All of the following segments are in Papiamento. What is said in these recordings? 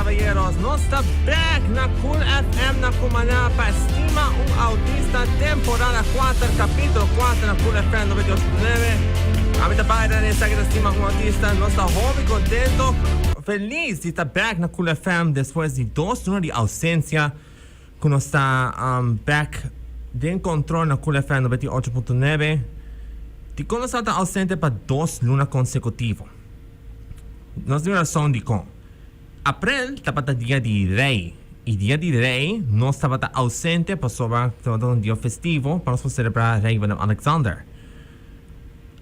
caballeros, nos ta back na Cool FM na Cumaná pa Stima un Autista temporada 4, capítulo 4 na Cool FM 98.9. Ami ta Byron y esaki ta Stima un Autista. Nos ta hopi contento, feliz di ta back na Cool FM despues di dos luna di ausencia cu nos ta back den control na Cool FM 98.9. Dicon nos ta ausente pa dos luna consecutivo? Nos tin rason dikon. Aprel tabata dia di Rei, i dia di Rei nos tabata ausente pasobra tabata un dia festivo pa nos por selebrá Rei Willem Alexander.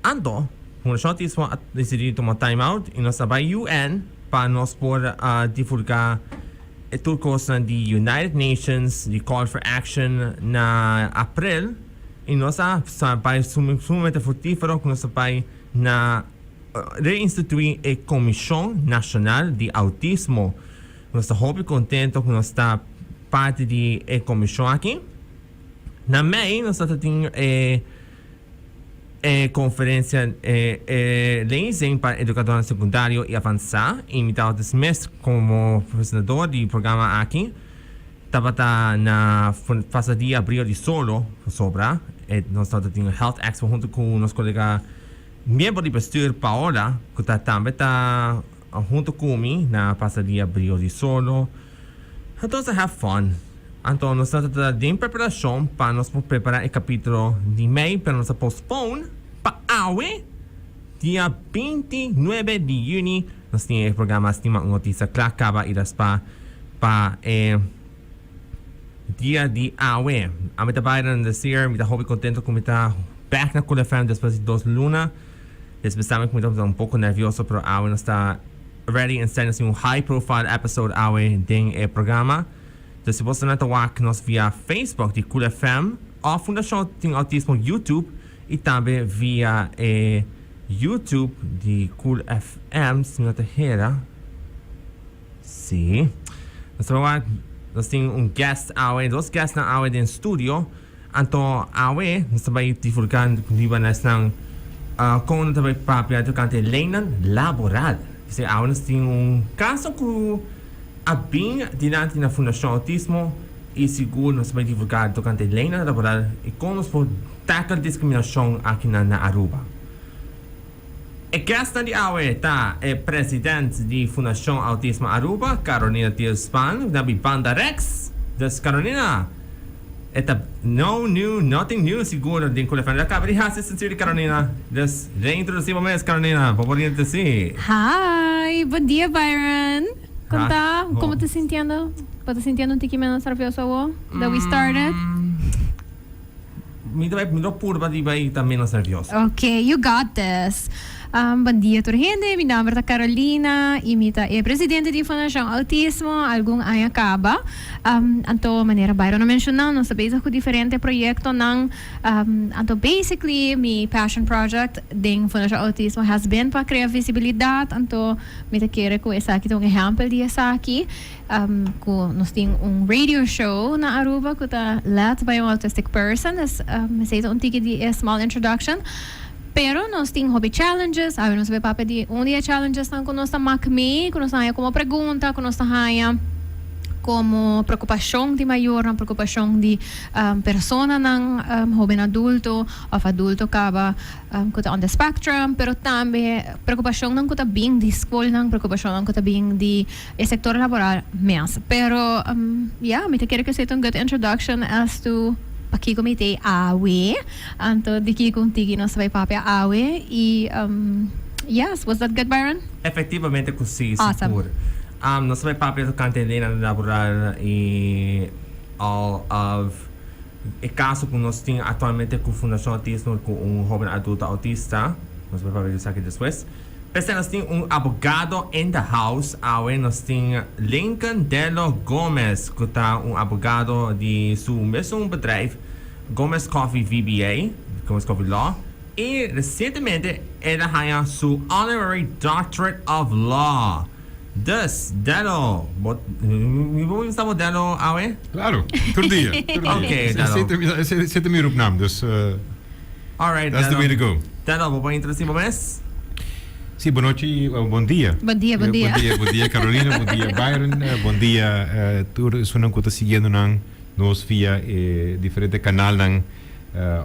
Anto, Fundashon Autismo a disidí di tuma time out i nos a bai UN pa nos por a divulgá e tur kosnan di United Nations, di Call for Action na aprel i nos a bai sumamente frutífero ku nos a bai na Reinstituí e Komishon Nashonal di Outismo. Nos ta hopi kontento ku nos ta parti di e komishon aki. Na mei nos ta tin e e konferensia e e lezing pa edukadornan sekundario i avansá i mi tabata mes komo presentador di programa aki. Tabata na pasa dia Brio di Solo pasobra e nos tabata tin Health Expo huntu ku nos kolega Miembro di bestuur Paola cu ta tambe ta hunto cu mi na pasa dia Brio di Solo. Entonces have fun. Anto nos ta ta den preparacion pa nos por prepara e capitulo di mei pero nos a postpone pa awe dia 29 di juni nos tin e programa Stima un Autista cla caba y raspa pa e Dia di awe. Ami ta Byron Desir, mi ta hopi contento cu mi ta back na Cool FM despues di dos luna. Despues tambe cu mi tabata un poco nervioso pero awe nos ta ready and set, nos tin un high profile episode awe den e programa. Dus si boso nan ta wak nos via Facebook di Cool FM of Fundacion Tin Autismo YouTube y tambe via e YouTube di Cool FM si mi no ta hera. Sí. Nos ta wak, nos tin un guest awe, dos guestnan awe den studio. Anto awe nos ta bai divulgá riba nesnan kon nos ta bai papia tokante leynan laboral. P'esei awe nos tin un kaso ku a bin dilanti na Fundashon Outismo i sigur nos ta bai divulgá tokante leynan laboral i kon nos por tackle diskriminashon akinan na Aruba. E guestnan di awe ta e president di Fundacion Autismo Aruba, Carolina Thiel-Spaan, na bi banda rechts. Dus Carolina, e ta no new, nothing new sigur den Cool FM. Ta caba di haci sincerely Carolina. Dus reintroduci bo mes Carolina, bo por introduci. Hi, bon dia Byron. Con ta? Como ta sintiendo? Bo ta sintiendo un tiki menos nervioso awo that we started? Mi ta bai, mi lo purba di bai ta menos nervioso. Ok, you got this. Bon dia tur hende, mi nomber ta Carolina y mi ta e presidente di Fundacion Autismo algun aña caba. Anto manera Byron a menciona nos ta bezig cu diferente proyectonan. Anto basically mi passion project den Fundacion Autismo has been pa crea visibilidad, anto mi ta kere cu esaki ta un ehempel di esaki. Cu nos tin un radio show na Aruba cu ta led by un autistic person, dus esey ta un tiki di e small introduction. Pero nos tin hopi challenges, awe nos a bay papia di un di e challengesnan cu nos ta mak mee, cu nos ta haya como pregunta, cu nos ta haya como preocupacion di mayornan, preocupacion di personanan hoben adulto of adulto caba. Ku ta on the spectrum, pero tambe preokupashonnan ku ta bin di skolnan, preokupashonnan ku ta bin di e sektor laboral mes. Pero ya, mi ta kere ku esei ta un good introduction as to pakiko mi ta ei awe, anto di kiko un tiki nos ta bai papia awe i yes, was that good Byron? Efectivamente ku si, sigur. Nos ta bai papia tokante leynan laboral i all of. E kaso ku nos tin aktualmente ku Fundashon Autismo ku un hoben adulto autista, nos por papia di esaki despues. P'esei nos tin un abogado in the house awe, nos tin Lincoln Dello Gomez ku ta un abogado di su mesun bedrijf Gomez Coffee VBA, Gomez Coffee Law, i resientemente el a haña su Honorary Doctorate of Law. Dus, Dello, bo, mi por bisa bo Dello awe? Claro, tur dia, tur dia. Ok, Dello. Esei ta mi roepnaam, dus Alright, that's the way to go. Dello, bo por introduci bo mes? Sí, bon nochi, bon dia. Bon dia, bon dia. Bon dia, bon dia Carolina, bon dia Byron, bon dia tur esunnan ku ta siguiendo nan nos via e diferente kanalnan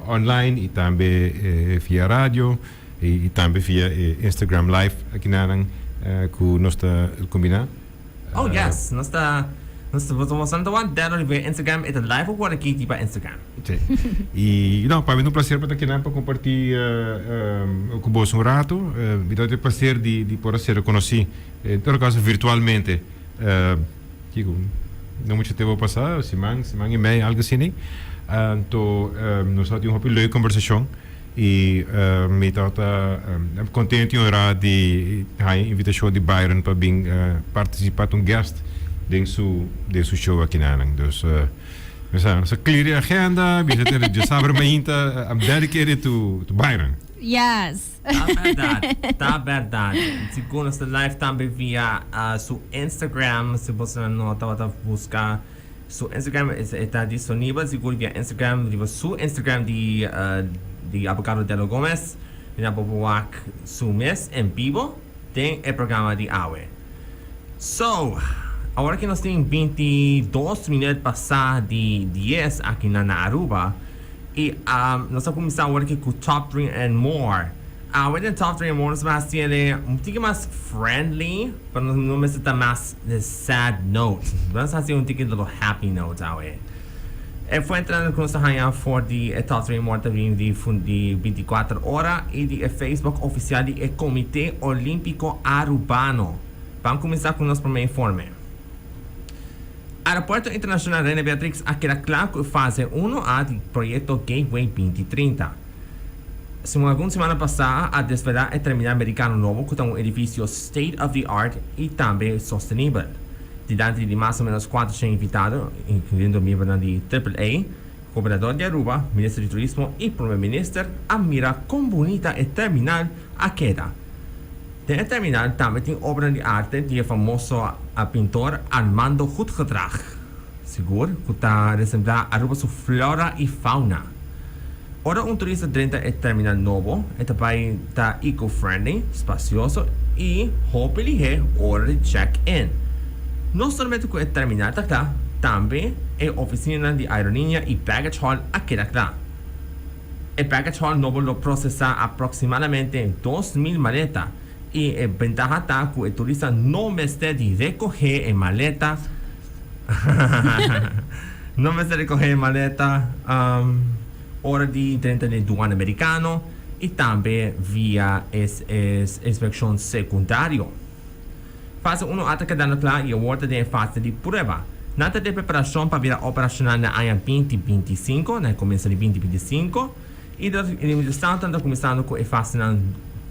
online i tambe via radio i tambe via e Instagram live akinanan ku nos ta kombiná. Oh yes, nos ta nos ta nos ta wak dero riba Instagram, e ta live awor aki riba Instagram. Sí. I no, pa mi ta un placer pa ta kinan pa comparti cu boso un rato. Mi ta tin placer di di por a ser reconoci, en todo caso virtualmente, kico, no mucho tempo pasa, siman, siman y mei, algo asina. Anto nos a tin un hopi leuk conversacion. I mi tabata contento y honra di haña invitacion di Byron pa bin participa ta un guest den su den su show akinanan. Dus mi sa nos a clear e agenda, mi sa tene djasaber mainta I'm dedicated to to Byron. Yes. Ta berdad, ta berdad. Sigur nos ta live tambe via su Instagram si boso no tabata busca. Su Instagram e ta disponibel sigur via Instagram riba su Instagram di di Abogado Dello Gomez mi ta por wak su mes en bibo den e programa di awe. So, awor ki nos tin 22 minuut pasa di dies aki na na Aruba y nos ta cuminsa awor ki cu top 3 and more. Awe den top 3 and more nos ta haci ele un tiki mas friendly pero nos no mester ta mas The sad note. Nos hasi un tiki little happy note awe. E fuentenan ku nos ta haña for di e Top 3 More ta bini di di 24 Ora i di e Facebook ofisial di e Komité Olímpiko Arubano. Ban kuminsá ku nos promé informe. Aeropuerto Internashonal Reina Beatrix a keda kla ku e fase uno A di proyekto Gateway 2030. Segun algun semana pasá a desvelá e terminal merikano nobo ku ta un edifisio state of the art i tambe sostenibel. Dilanti di mas o ménos 400 invitado, inkluyendo miembronan di Triple A, Gobernador di Aruba, Minister di Turismo i Prome Minister a mira kon bunita e terminal a keda. Den e terminal tambe tin obranan di arte di e famoso pintor Armando Goedgedrag, sigur ku ta resemblá Aruba su flora i fauna. Ora un turista drenta e terminal nobo, e ta bai ta eco-friendly, spasioso i hopi lihé ora di check-in. No solamente ku e terminal ta kla, tambe e ofisinanan di aerolínea i baggage hall a keda kla. E baggage hall nobo lo prosesá aproksimadamente 2000 maleta i e bentaha ta ku e turista no mester di rekohé e maleta. No mester recoge e maleta ora di drenta den duana mericano y tambe via e inspeccion secundario. Fase uno a ta kedando cla y awor ta den e fase di prueba. Nan ta den preparacion pa bira operacional na aña 2025, na e comienso di 2025, y mientras tanto nan ta cuminsando cu e fasenan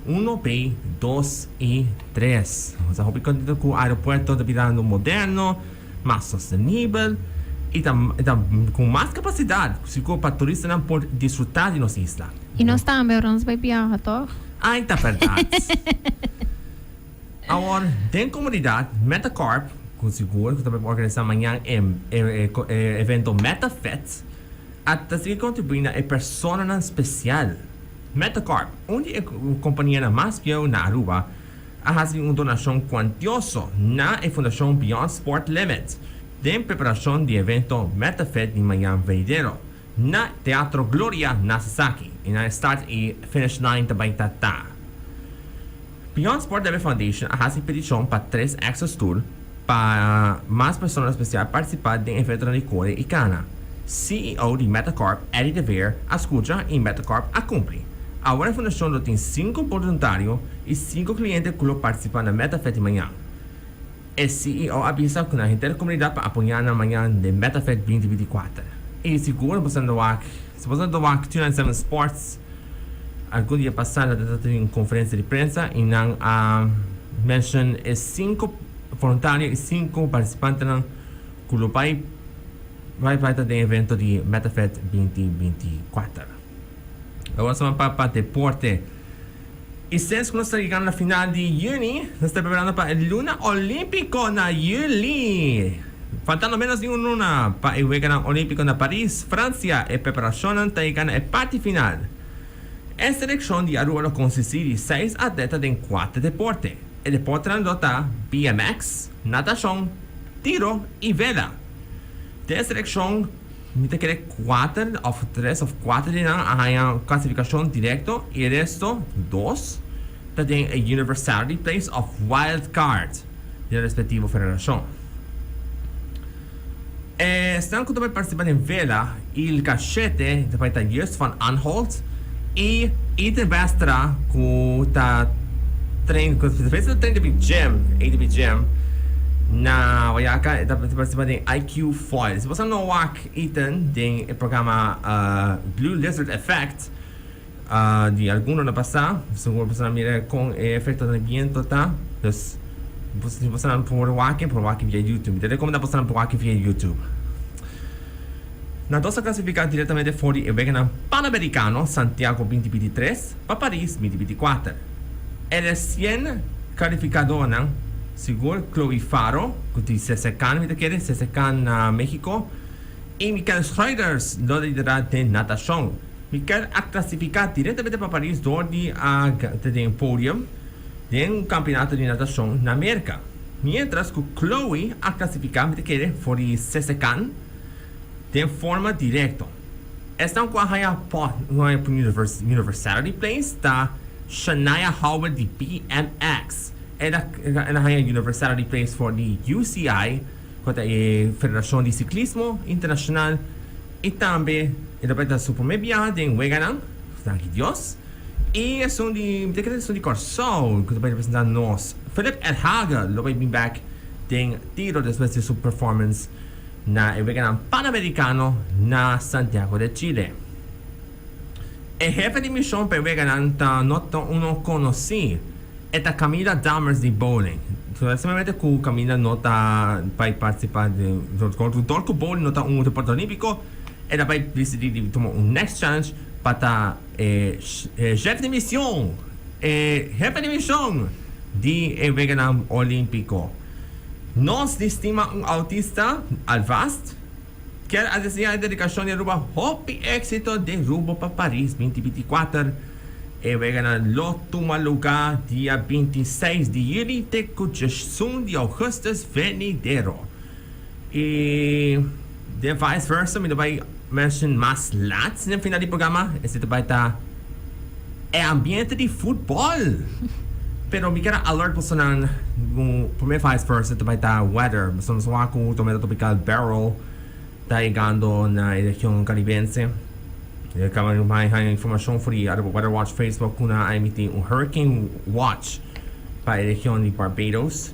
uno, B, dos y tres. Nos ta hopi contento cu aeropuerto ta birando moderno. mas sostenibel y ta ta cu mas capacidad sigur pa turistanan por disfruta di nos isla. Y nos tambe ora nos bay biaha toch? Ay ta berdad. Awor den comunidad Metacorp cu sigur cu ta bay organisa mañan e e e evento Metafit a ta sigui contribui na e personanan special. Metacorp un di e companianan mas bieu na Aruba a hasi un donashon kuantioso na e Fundashon Beyond Sport Limits den preparashon di evento Metafit di mañan venidero na Teatro Gloria na Sasaki i nan e start i finish line ta bai ta ta. Beyond Sport Limit Foundation a hasi petishon pa tres extra stoel pa mas personanan spesial partisipá den eventonan di kore i kana. CEO di Metacorp, Eddie de Veer, a skucha i Metacorp a kumpli. Awor e fundashon lo tin sinku boluntario i sinku kliente ku lo partisipá na Metafet di mañan. E CEO a bisa ku nan henter komunidat pa apoyá nan mañan den Metafet 2024. I sigur boso nan ta wak, si boso nan ta wak 297 Sports algun dia pasá nan ta tin un konferensia di prensa i nan a mention e sinku voluntario i sinku partisipantenan ku lo bai bai bai ta den evento di Metafet 2024. Awor nos ta pa pa deporte. I since ku nos ta yegando na final di yüni, nos ta preparando pa e luna olímpiko na yüli. Faltando ménos di un luna pa e Weganan Olímpiko na Paris, Fransia, e preparashonnan ta yega na e parti final. E selekshon di Aruba lo konsistí di seis atleta den kuater deporte. E deportenan lo ta BMX, natashon, tiro i vela. Den e selekshon mi ta kere kuater òf tres òf kuater di nan a haña klasifikashon direkto i e resto, dos, ta den e Universality Place òf Wild Card di nan respektivo federashon. Esnan ku ta bai partisipá den vela Ilka Shete ta bai ta Just van Anholt i Ethan Westra ku ta train ku ta train den gym ATP gym na Wayaca e ta partisipá den IQ Foil. Si bo sa no wak Ethan den e programa Blue Lizard Effect Di algun luna pasá, segun bo a mira kon e efekto di biento ta. Dus, si bo nan por wak, por wak via YouTube. Mi ta rekomendá boso nan por wak via YouTube. Nan dos a klasifiká direktamente for di e Weganan Panamerikano Santiago 2023 pa Paris 2024. E resien kalifikadónan, sigur Chloe Faro, ku di Sesekan mi ta kere, Sesekan na México, i Mikel Schreuders lo liderá den natashon. Mikel a klasifiká direktamente pa Paris dor di a ta den podium den un kampionato di natashon na Merka. Miéntras ku Chloe a klasifiká mi ta kere for di Sesekan den forma direkto. Esnan ku a haña Universality Place ta Shania Howard di BMX. El a haña Universality Place for di UCI. Ku ta e Federashon di Siklismo Internashonal i tambe e ta bai ta su promé biaha den weganan, danki Dios. I esun di, mi ta kere esun di Kòrsou ku ta bai representá nos, Philip Elhage lo bai bin bèk den tiro despues di su performance na e weganan Panamerikano na Santiago de Chile. E hefe di mishon pa e weganan ta no ta uno konosí. E ta Camila Dammers di bowling. Simplemente cu Camila no ta bay participa den dor cu bowling no ta un deporte olimpico e ta bay dicidi di tuma un next challenge pa ta e chef di mision e hefe di mision di e weganan olimpico. Nos di stima un autista alvast kier a desea e dedicacion di Aruba hopi exito den rumbo pa Paris 2024. E weganan lo tuma lugá dia 26 di yüli te ku 11 di ougùstùs venidero. I den vice versa mi ta bai mention mas lat den final di programa, esei ta bai ta e ambiente di futbòl. Pero mi kier a alert bosonan ku promé vice versa ta bai ta weather. Boso no sa wak ku tormenta tropikal Beryl ta yegando na e region Caribense. E kaba di haña informashon for di Aruba Weather Watch Facebook ku nan a emití un Hurricane Watch pa e region di Barbados.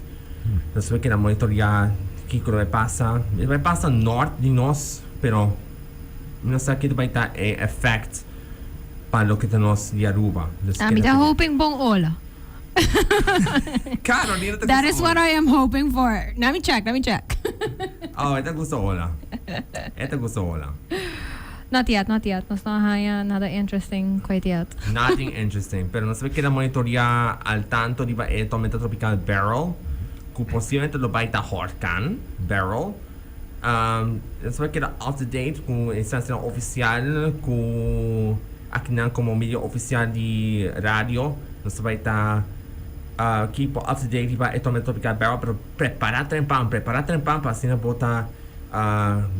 Nos ta keda monitoreá kiko lo bai pasa. E bai pasa nort di nos, pero mi no sa ki ta bai ta e effect pa loke ta nos di Aruba. Mi ta hoping bon ola. Carolina ta gusta That is what ola. I am hoping for. Let me check, let me check. Oh, e ta gusta ola. E ta gusta ola. Not yet, not yet. Nos no a haña nada interesting quite yet. Nothing interesting. Pero nos ta keda monitorea al tanto riba e tormenta tropical Beryl, cu posiblemente lo bay ta horcan Beryl. Nos ta keda up to date cu instancianan oficial cu akinan como medio oficial di radio. Nos ta bay ta keep up to date riba e tormenta tropical Beryl, pero prepara trempan, prepara trempan pa asina bo ta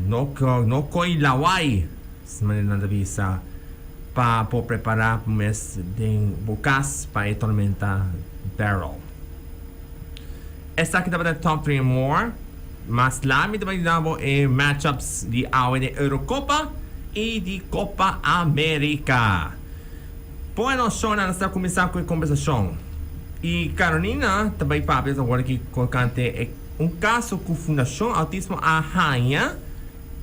no no coy lawai, manera nan ta bisa, pa bo prepara bo mes den bo cas pa e tormenta Beryl. Esaki tabata Top 3 and More. Mas la mi ta bai duna bo e matchups di awe den Eurocopa y di Copa America. Bueno, shownan nos ta cuminsa cu e conversacion. Y Carolina ta bai papia awor aki tocante e un caso cu Fundacion Autismo a haña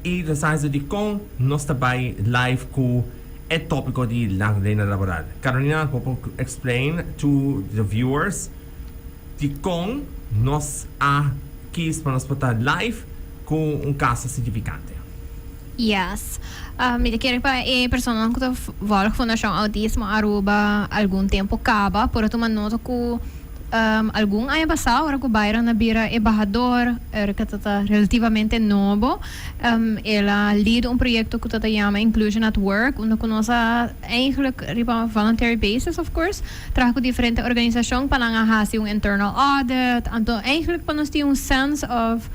y nos a haci dicon nos ta bai live cu e topico di la leynan laboral. Carolina, bo por explain to the viewers Dikon nos a kis pa nos por ta live ku un kaso signifikante? Yes. Mi ta kere pa e personanan ku ta volg Fundashon Autismo Aruba algun tempu kaba por a tuma nota ku Algun aña pasá ora ku Byron a bira embahador, ora ku ta relativamente nobo, el a lead un proyekto ku ta ta yama Inclusion at Work, unda ku nos a eigenlijk riba voluntary basis of course, traha ku diferente organisashon pa nan a hasi un internal audit. Anto eigenlijk pa nos tin un sense of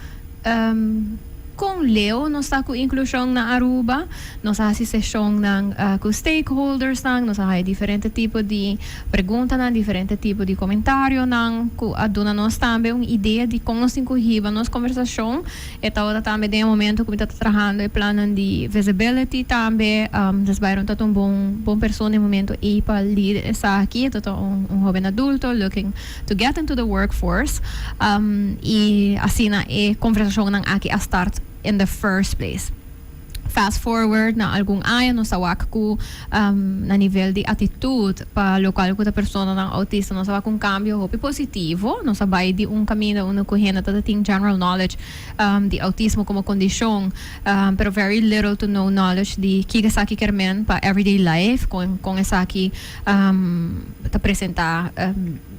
Kon leu nos ta ku inklushon na Aruba? Nos a hasi seshonnan ku stakeholdersnan, nos a haya diferente tipo di preguntanan, diferente tipo di komentarionan ku a duna nos tambe un idea di kon nos tin ku hiba nos kombersashon. E tabata tambe den e momento ku mi tabata trahando e plannan di visibility tambe. Dus Byron tabata un bon bon persona e momento ei pa lead esaki. E tabata un hoben adulto looking to get into the workforce y asina e conversacionnan aki a start in the first place. Fast forward na algun aña nos a wak cu na nivel di actitud pa locual cu ta personanan autista nos a wak un cambio hopi positivo. Nos a bay di un caminda unda cu hende ta tin general knowledge di autismo como condicion pero very little to no knowledge di kico esaki kier men pa everyday life con con esaki ta presenta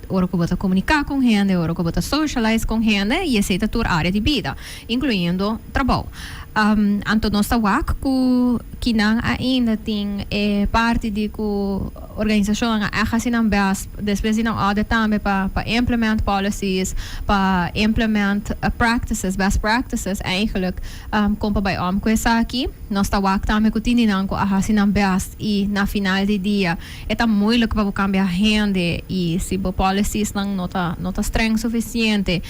ora ku bo ta komuniká ku un hende, ora ku bo ta socialize ku un hende i esei ta tur área di bida, inkluyendo trabou. Anto nos ta wak ku kinan ainda tin e parti di ku organisashonnan a ègt hasi nan bèst despues di nan audit tambe pa pa implement policies, pa implement practices, best practices eigenlijk kon pa bai om ku esaki. Nos ta wak tambe ku tin di nan ku a hasi nan bèst i na final di dia E ta moeilijk pa bo cambia hende y si bo policiesnan no ta no ta streng suficiente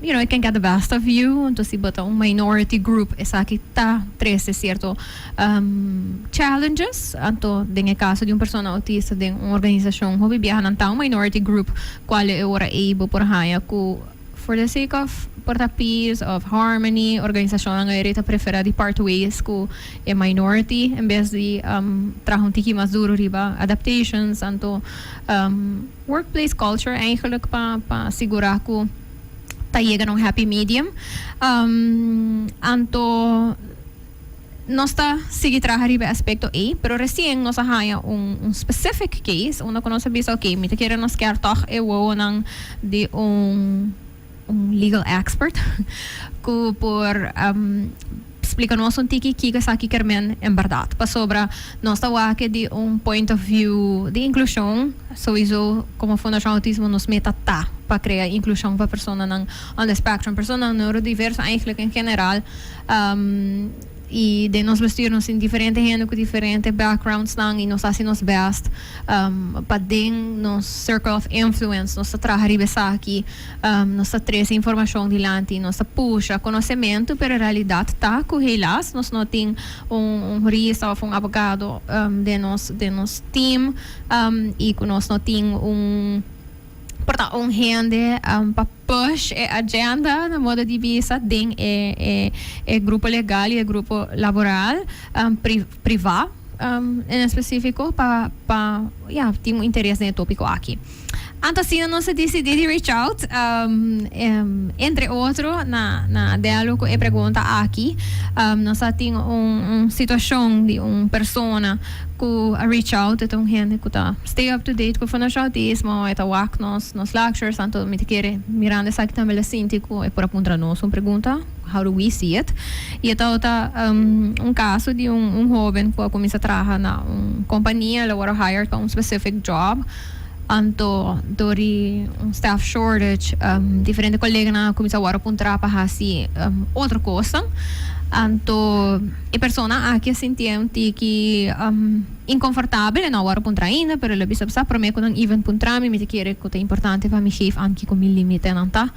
you know it can get the best of you enton si bo ta un minority group esaki ta trece cierto challenges anto den e caso di un persona autista den un organisacion hopi biaha nan ta un minority group cual e ora ey bo por haya cu For the sake of por ta peace of harmony, organisacionnan aeri ta prefera di part ways cu e minority en bes di traha un tiki mas duro riba adaptations anto workplace culture eigenlijk pa pa sigura cu ta yega na un happy medium. Anto. Nos ta sigui traha riba e aspecto ey, pero recien nos a haya un un specific case unda cu nos a bisa ok, mi ta kere nos kier toch e wowonan di un un legal expert cu por splica nos un tiki kico esaki kier men en berdad. Pasobra nos ta wak di un point of view di inclusion, sowiso como Fundacion Autismo nos meta ta pa crea inclusion pa personanan on the spectrum, personanan neurodiverso eigenlijk en general. I den nos bestuur nos tin diferente hende ku diferente backgroundsnan i nos ta hasi nos best pa den nos circle of influence nos ta traha riba esaki, nos ta trese informashon dilanti, nos ta pusha konosementu, pero e realidat ta ku helaas nos no tin un hurista òf un abogado den nos den nos team i ku nos no tin un por ta un hende pa push e agenda na modo di bisa den e e e grupo legal y e grupo laboral pri priva en especifico pa pa ya tin un interes den e topico aki. Anto asina nos a dicidi di reach out entre otro na na Dello cu e pregunta aki. Nos a tin un un situacion di un persona cu a reach out, e ta un hende cu ta stay up to date cu Fundacion Autismo, e ta wak nos nos lectures, anto mi ta kere mirando esaki tambe lo sinti cu e por a puntra nos un pregunta, how do we see it? Y e tabata un caso di un un hoben cu a cuminsa traha na un compania, el a worde hired pa un specific job, anto door di un staff shortage diferente coleganan a cuminsa worde puntra pa haci otro cosnan, anto e persona aki a sintié un tiki inconfortabel, e no a worde puntra ainda, pero el a bisa sa prome cu nan even puntra mi, mi ta kere cu ta importante pa mi geef aan kico mi limitenan ta,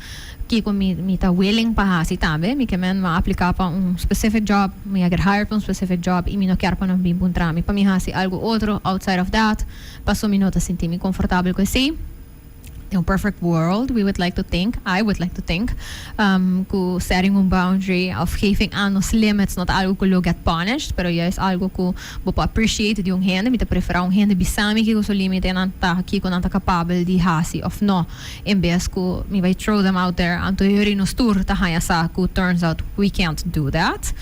kico mi mi ta willing pa haci tambe, mi ke men mi a aplica pa un specific job, mi a get hired pa un specific job y mi no kier pa nan bin puntra mi pa mi haci algo otro outside of that, paso mi no ta sinti mi confortabel cu esey. Den un perfect world we would like to think, I would like to think, cu setting un boundary of geving aan nos limits no ta algo cu lo get punished, pero juist algo cu bo por appreciate di un hende. Mi ta prefera un hende bisa mi kico su limitenan ta, kico nan ta capabel di haci of no, en bes cu mi bay throw them out there anto yori nos tur ta haya sa cu turns out we can't do that,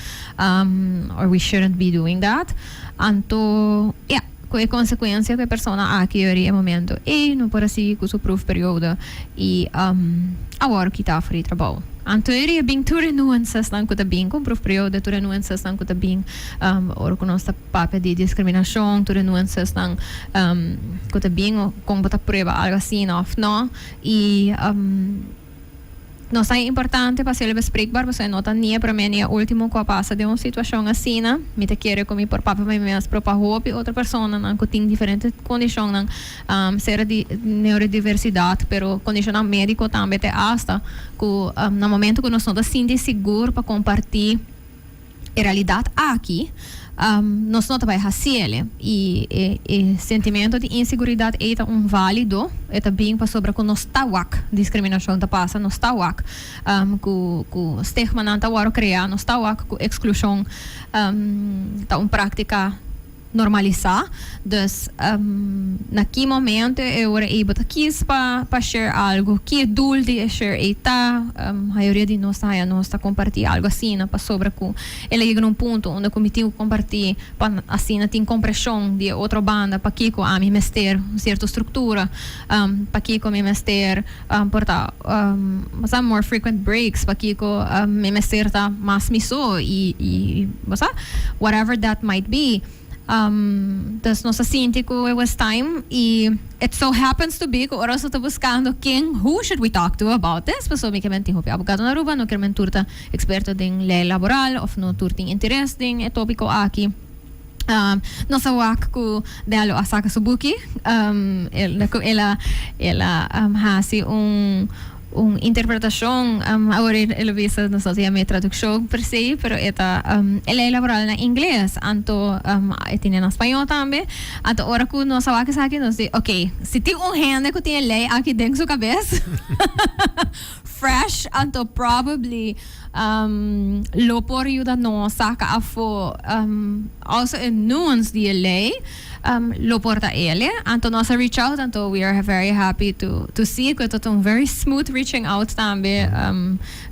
or we shouldn't be doing that. Anto, ya. Ku e konsekuensia ku e persona aki yori e momento ei no por a sigui ku su proefperiode i a wòrdu kitá for di trabou. Anto yori a bin tur e nuansesnan ku ta bin ku un proefperiode, tur e nuansesnan ku ta bin ora ku nos ta papia di diskriminashon, tur e nuansesnan ku ta bin kon bo ta prueba algu asina òf no i. Nos ta importante pa hacielo bespreekbaar pasobra e no ta ni e prome ni e ultimo cu a pasa den un situacion asina. Mi ta kere cu mi por papia pa mi mes pero pa hopi otro personanan cu tin diferente condicionnan, sea di neurodiversidad pero condicionnan medico tambe te hasta cu na momento cu nos no ta sinti sigur pa comparti e realidad aki, nos no ta bai haciele. Y e sentimento di inseguridad ey ta un valido, e ta bin pasobra cu nos ta wak discriminacion ta pasa, nos ta wak cu cu stigmanan ta worde crea, nos ta wak cu exclusion ta un practica normalisá. Dus, na ki momento e ora ei bo ta kis pa pa share algu? Ki e doel di e share ei ta? Mayoria di nos ta haña nos ta kompartí algu asina pasobra ku el a yega na un punto unda ku mi tin ku kompartí pa asina tin kompreshon di e otro banda pakiko ami mester un sierto struktura, pakiko mi mester por ta bo sa more frequent breaks, pakiko mi mester ta mas mi so y y bo sa whatever that might be. Dus nos a sinti ku it was time y it so happens to be ku ora nos ta buskando ken who should we talk to about this pasobra mi kier men tin hopi abogado na Aruba no kier men tur ta eksperto den lei laboral of no tur tin interes den e topiko aki. Nos a wak ku Dello a saka su buki. El a el a hasi un un interpretashon, awor el a bisa nos no ta yama e tradukshon per se, pero e ta e lei laboral na ingles, anto e tene na spañó tambe. Anto ora ku nos a wak esaki nos di ok, si tin un hende ku tin e lei aki den su kabes fresh anto probably Lo por yuda nos saca afo also e nuance di e ley lo por ta ele. Anto nos a reach out anto we are very happy to to see cu e ta un very smooth reaching out tambe.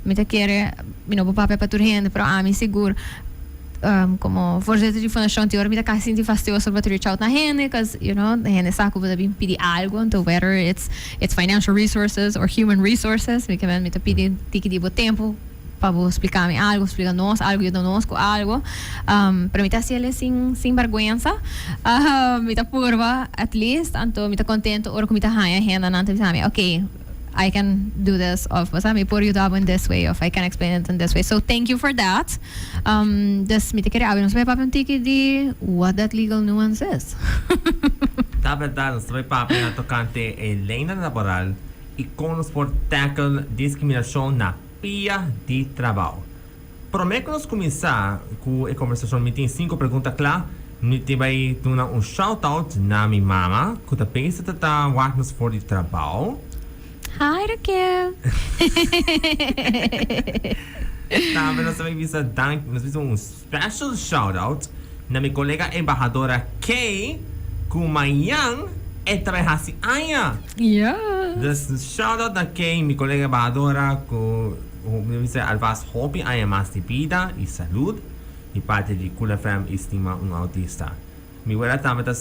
Mi ta kere mi no por papia pa tur hende pero ami sigur como voorzitter di fundacion tin ora mi ta casi sinti fastioso pa reach out na hende cause you know hende sa cu bo ta bin pidi algo anto whether it's it's financial resources or human resources mi kimen mi ta pidi tiki di bo tempo pa bo splica mi algo splica nos algo yuda nos cu algo pero mi ta haciele sin sin berguensa mi ta purba at least anto mi ta contento ora cu mi ta haya hendenan ta bisa mi okay I can do this of bo sa mi por yuda bo in this way of I can explain it in this way so thank you for that. Dus mi ta kere awe nos bai papia un tiki di what that legal nuance is. Ta berdad, nos ta bai papia tocante e leynan laboral y con nos por tackle discriminacion na pia di trabao. Prome cu nos cuminsa cu e conversacion mi tin cinco pregunta cla, mi tin bai duna un shout out na mi mama cu ta bezig ta ta wak nos for di trabao. Hi Raquel. Tambe nos ta bai bisa danki, nos bisa un special shout out na mi colega embahadora Kay cu mañan e ta bai haci aña. Yes. Dus shout out na Kay, mi colega embahadora cu mi bisa alvast hopi aña mas di bida y salud di parti di Cool FM y Stima un Autista. Mi wela tambe ta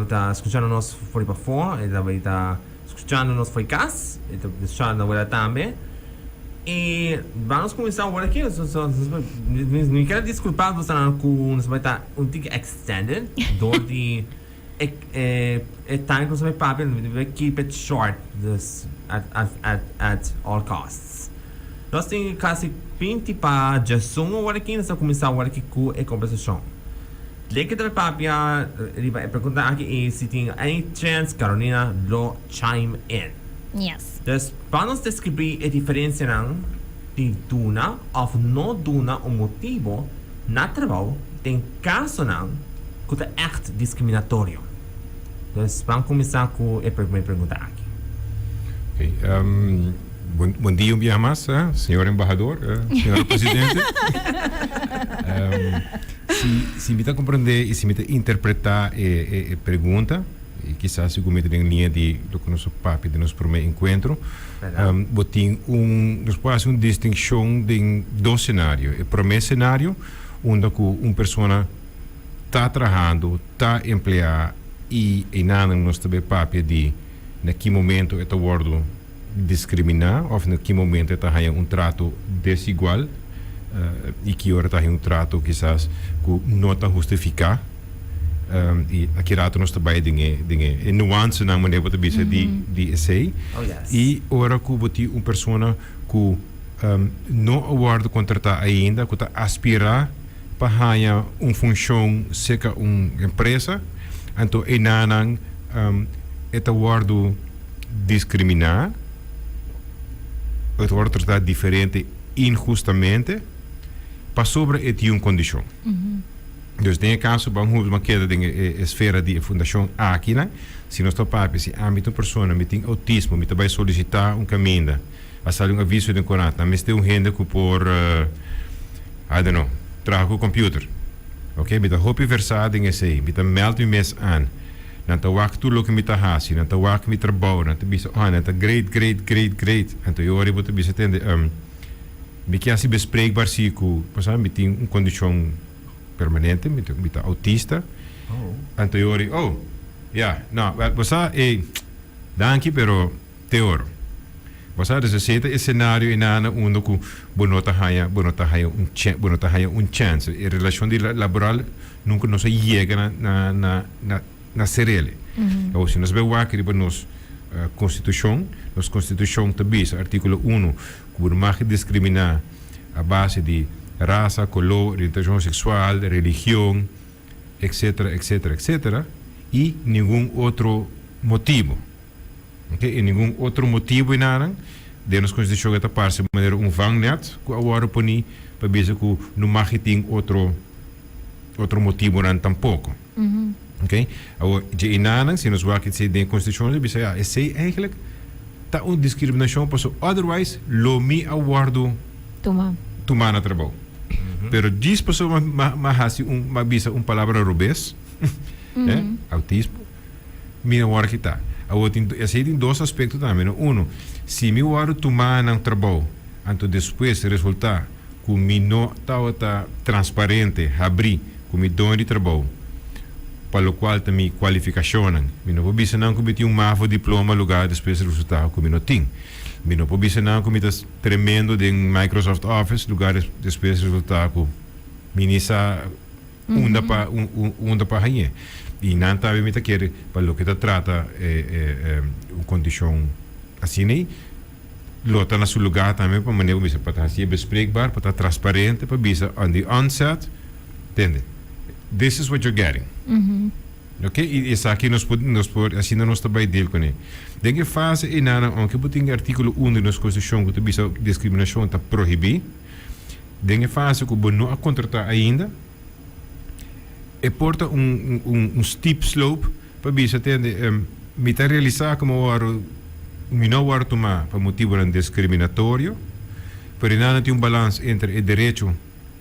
ta scuchando nos for di pafó, e ta bai ta scuchando nos for di cas, e ta scuchando na wela tambe. Y ban nos cuminsa awor aki, mi kier a disculpa bosonan cu nos bai ta un tiki extended door di e e time cu nos bai papia, mi bai keep it short dus at at at all costs. Nos tin casi binti pa djesun awor aki, nos ta cuminsa awor aki cu e conversacion. Leke ta papia riba e pregunta aki y si tin any chance Carolina lo chime in. Yes. Dus pa nos describi e diferencianan di duna of no duna un motibo na trabou den casonan cu ta echt discriminatorio. Dus ban cuminsa cu e primer pregunta aki. Okay, bon, bon dia un biaha mas, señor embahador, señora presidente. Si, si mi ta comprende y si mi ta interpreta e, e, e pregunta, y kisas si cu mi ta den linea di loke nos a papia den nos prome encuentro, um, bo tin un, nos por haci un distincion den dos scenario. E prome scenario, unda cu un persona ta trahando, ta emplea. I einan nos ta bay papia di na ki momento e ta wordo discrimina of na ki momento e ta haya un trato desigual y ki ora ta haya un trato kisas cu no ta hustifica. Y aki rato nos ta bay den e den e nuancenan manera bo ta bisa di di esey. Y ora cu bo tin un persona cu no a wordo contrata ainda cu ta aspira pa haña un funshon serka un empresa, anto enanan e ta wòrdu diskriminá, e ta wòrdu tratá diferente inhustamente pasobra e tin un kondishon. Dus den e kaso ban hubs ban keda den e esfera di e fundashon akinan, si nos ta papia si ami ta un persona mi tin outismo mi ta bai solisitá un kaminda, a sali un aviso den korant, nan mester un hende ku por I don't know, traha ku computer. Ok, mi ta hopi versá den esei, mi ta meld mi mes aan. Nan ta wak tur loke mi ta hasi, nan ta wak mi trabou, nan ta bisa, oh, nan ta great, great, great, great. Anto e ora bo ta bisa, tende, um, mi ke hasi bespreekbaar si ku, pasobra mi tin un kondishon permanente, mi ta, mi ta autista. Anto e ora, oh, ya, no, wel, bo sa, ey, danki, pero Te oro. Bo sa dus esei ta e scenario einan unda ku bo no ta haña bo no ta haña un bo no ta haña un chance. E relashon di laboral nunka nos a yega na na na na na serele. Awor si nos bai wak riba nos konstitushon, nos konstitushon ta bisa artíkulo uno ku bo no mag diskriminá a base di rasa, koló, orientashon seksual, religion, etcetera, etcetera, etcetera i ningun otro motibu. Ok, i ningun otro motibu enanan, den nos konstitushon e ta parse manera un vangnet ku a wòrdu poní pa bisa ku no mag i tin otro otro motibunan tampoko. Ok, awor dje enanan si nos wak esei den e konstitushon nos a bisa ya esei eigentlik ta un diskriminashon pasobra otherwise lo mi a wòrdu Tuma. tumá na trabou. Pero djis pasobra mi a hasi un mi a bisa un palabra robes, autismo, Mi no wòrdu kitá. Awor tin, esei tin dos aspekto tambe, no? Uno, si mi wòrdu tumá na un trabou, anto despues resultá ku mi no tabata transparente, habrí, ku mi doño di trabou, pa lokual ta mi kualifikashonnan. Mi no por bisa nan ku mi tin un mavo diploma lugá despues resultá ku mi no tin. Mi no por bisa nan ku mi ta tremendo den Microsoft Office lugá despues resultá ku mi ni sa. Unda pa unda pa hañ'é. I nan tambe mi ta kere pa loke ta trata e un kondishon asina ei lo ta na su lugá tambe pa manera ku bisa pa ta hasié bespreekbaar, pa ta transparente pa bisa on the onset, tende, this is what you're getting. Ok, i esaki nos por nos por asina nos ta bai deal kuné. Den e fase einanan ounke bo tin e artíkulo uno di nos konstitushon ku ta bisa diskriminashon ta prohibí, Den e fase ku bo no a kontratá ainda, e por ta un un steep slope pa bisa tende mi ta realisá ku mi a wòrdu mi no a wòrdu tumá pa motibunan diskriminatorio, pero e nan tin un balans entre e derecho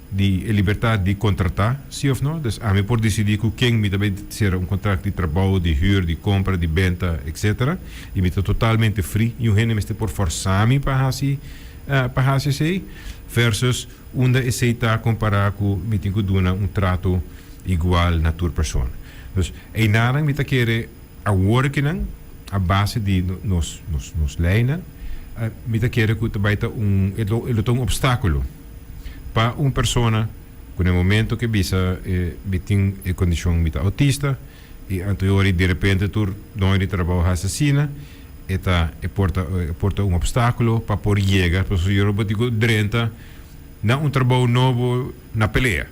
di e libertat di kontratá si òf no. Dus ami por disidí ku ken mi ta bai sera un kontrakt di trabou, di hür, di kompra, di benta, etsetera, i mi ta totalmente free. Niun hende mester por fòrsá mi pa hasi pa hasi esei versus unda esei ta kompará ku mi tin ku duna un trato igual na tur persona. Dus einanan mi ta kere awor kinan a base di nos nos nos leinan mi ta kere ku ta bai ta un e lo e lo ta un opstákulo pa un persona ku na e momento ke bisa e mi tin e kondishon mi ta outista I anto e ora i derepente tur doño di trabou hasi asina, e ta e por ta e por ta un obstákulo pa por yega, pasobra yora bo tin ku drenta na un trabou nobo na pelea.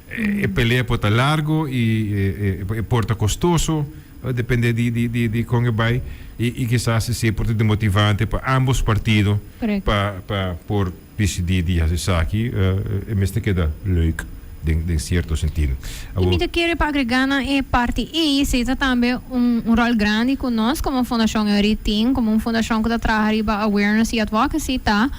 E pelea por ta largo i e e por ta kostoso, depende di di di di kon e bai, i i kisas esei por ta demotivante pa ambos partido pa pa por Disidí di hasi esaki, e mester keda leuk den den sierto sentido. I mi ta kere pa agregá na e parti ei, esei ta tambe un un ròl grandi ku nos komo Fundashon Eury tin, komo un fundashon ku ta traha riba awareness i advocacy ta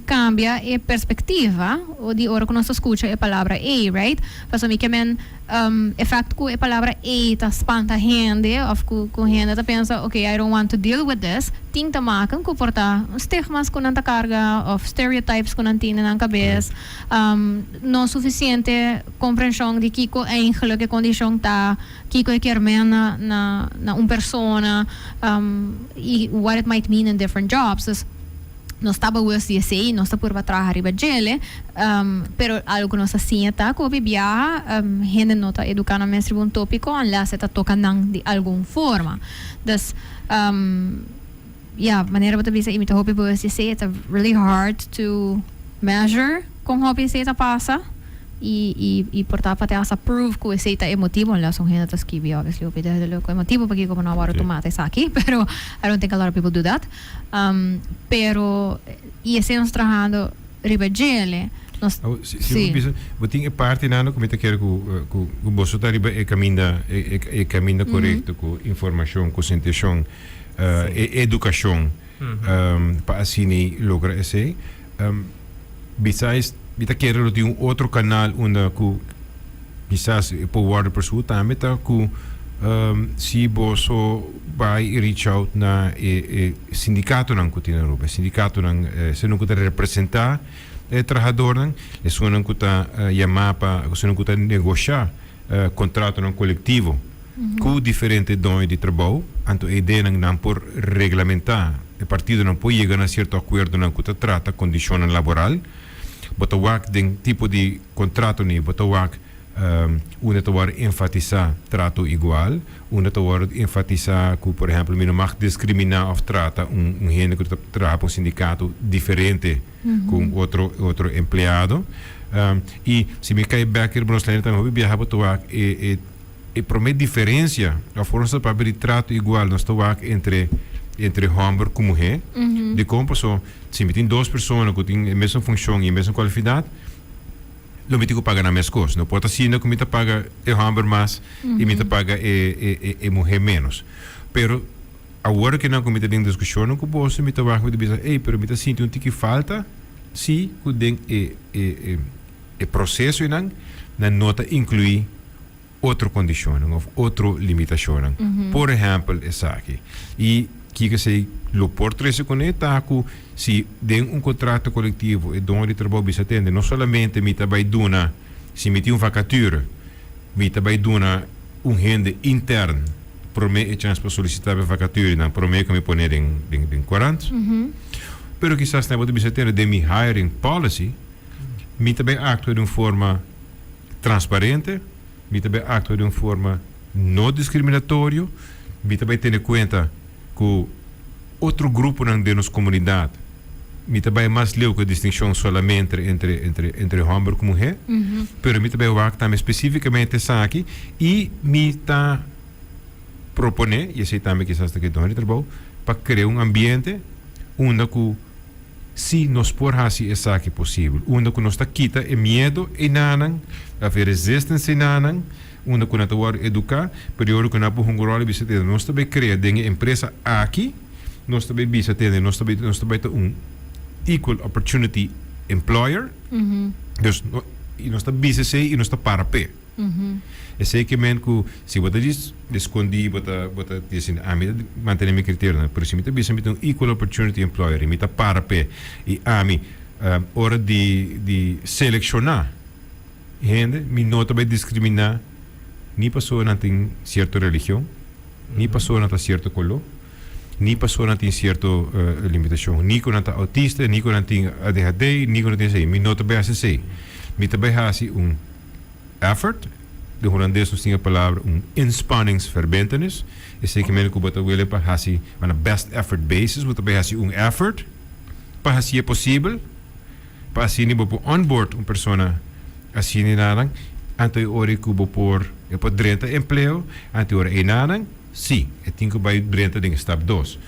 kambia e perspektiva di ora ku nos ta skucha e palabra ei, right? Pasobra mi ke men. E fact ku e palabra ei ta spanta hende of ku ku hende ta pensa ok I don't want to deal with this tin ta maken ku por ta stigmas ku nan ta karga of stereotypes ku nan tin den nan kabes, no sufisiente komprenshon di kiko eigenlijk e kondishon ta, kiko e kier men na na na un persona i what it might mean in different jobs. Dus nos ta bewust di esei, nos ta purba traha riba djele, pero algo ku nos a siña ta ku hopi biaha hende no ta eduká nan mes riba un tópiko unless e ta toka nan di algun forma. Dus, ya, manera bo ta bisa i mi ta hopi bewust di esei, e ta really hard to measure kon hopi esei ta pasa i i i por ta pa te hasta prove ku esei ta e motibu unless un hende ta skibi obviously hopi duidelijk ku e motibu pakiko bo no a wòrdu tumá ta esaki, pero I don't think a lot of people do that. Pero y esey nos trahando riba djele. Nos, Awo, si, si bo bisa, bo tin e partinan ku mi ta kere ku, ku, ku boso ta riba e kaminda, e, e, e kaminda korekto ku informashon, ku sentishon, e edukashon, pa asina logra esey. Besides, mi ta kere lo tin un otro kanal unda ku kisas e por wòrdu persu tambe ta ku si boso bai reach out na e e sindikatonan ku tin na Aruba, e sindikatonan esunnan ku ta representá e trahadornan, esunnan ku ta yamá pa, esunnan ku ta negoshá kontratonan kolektivo ku diferente doño di trabou, anto e ideanan nan por reglamentá, e partidonan por yega na sierto akuerdonan ku ta trata kondishonnan laboral. Bo ta wak den tipo di kontrato ni bo ta wak unda ta wòrdu enfatisá trato igual, unda ta wòrdu enfatisá ku por ehèmpel mi no mag diskriminá òf trata un hende ku ta traha pa un sindikato diferente ku un otro otro empleado. I si mi kai bèk riba nos lei tambe hopi biaha bo ta wak e e e promé diferensia òf ora nos ta papia di trato igual nos ta wak entre entre hòmber ku muhé. Dikon? Pasobra si mi tin dos persona ku tin e mesun funshon i e mesun kualifidat lo mi tin ku paga nan meskos. No por ta asina ku mi ta paga e hòmber mas i mi ta paga e e e muhé ménos. Pero awor ke nan ku mi ta den diskushonnan ku boso mi ta wak mi ta bisa ey pero mi ta sinti un tiki falta si ku den e e e e proseso einan nan no ta inkluí otro kondishonnan òf otro limitashonnan. Por ehèmpel esaki. I kiko esei lo por trese kuné ta ku si den un kontrato kolektivo e doño di trabou bisa tende no solamente mi ta bai duna si mi tin un vakature mi ta bai duna un hende intern promé e chèns pa solisitá pa e vakaturenan promé ku mi pone den den korant. Pero kisas nan bo ta bisa tende den mi hiring policy mi ta bai aktua di un forma transparente, mi ta bai aktua di un forma no diskriminatorio, mi ta bai tene kuenta ku otro gruponan den nos komunidat, mi ta bai mas leu ku e distinshon solamente entre entre entre hòmber ku muhé, pero mi ta bai wak tambe spesífikamente esaki i mi ta proponé, i esei tambe kisas ta ke doño di trabou, pa krea un ambiente unda ku Si nos por hasi esaki posibel, unda ku nos ta kita e miedo einanan, of e resistance einanan, unda ku nan ta wòrdu eduká, pero e ora ku nan por hunga ròl e bisa tende nos ta bai krea den e empresa aki, nos ta bai bisa tende nos ta bai nos ta bai ta un equal opportunity employer, dus i nos ta bisa esei i nos ta para p'e. Esei ke men ku si bo ta djis skondí bo ta bo ta disi ami ta mantené mi kriterionan pero si mi ta bisa mi ta un equal opportunity employer i mi ta para p'e i ami ora di di selekshoná hende mi no ta bai diskriminá ni pasobra nan tin sierto religion ni pasobra nan ta sierto koló ni pasobra nan tin sierto limitashon ni ku nan ta autista ni ku nan tin ADHD ni ku nan tin esei mi no ta bai hasi esei mi ta bai hasi un Effort, den hulandes nos tin e palabra un inspanningsverbintenis, esei ke mende ku bo ta wele pa hasi on a best effort basis, bo ta bai hasi un effort pa hasié posibel, pa asina bo por onboard un persona asina nanan, anto e ora ku bo por e por drenta empleo, anto e ora einanan Si, e tin ku bai drenta den stap dos.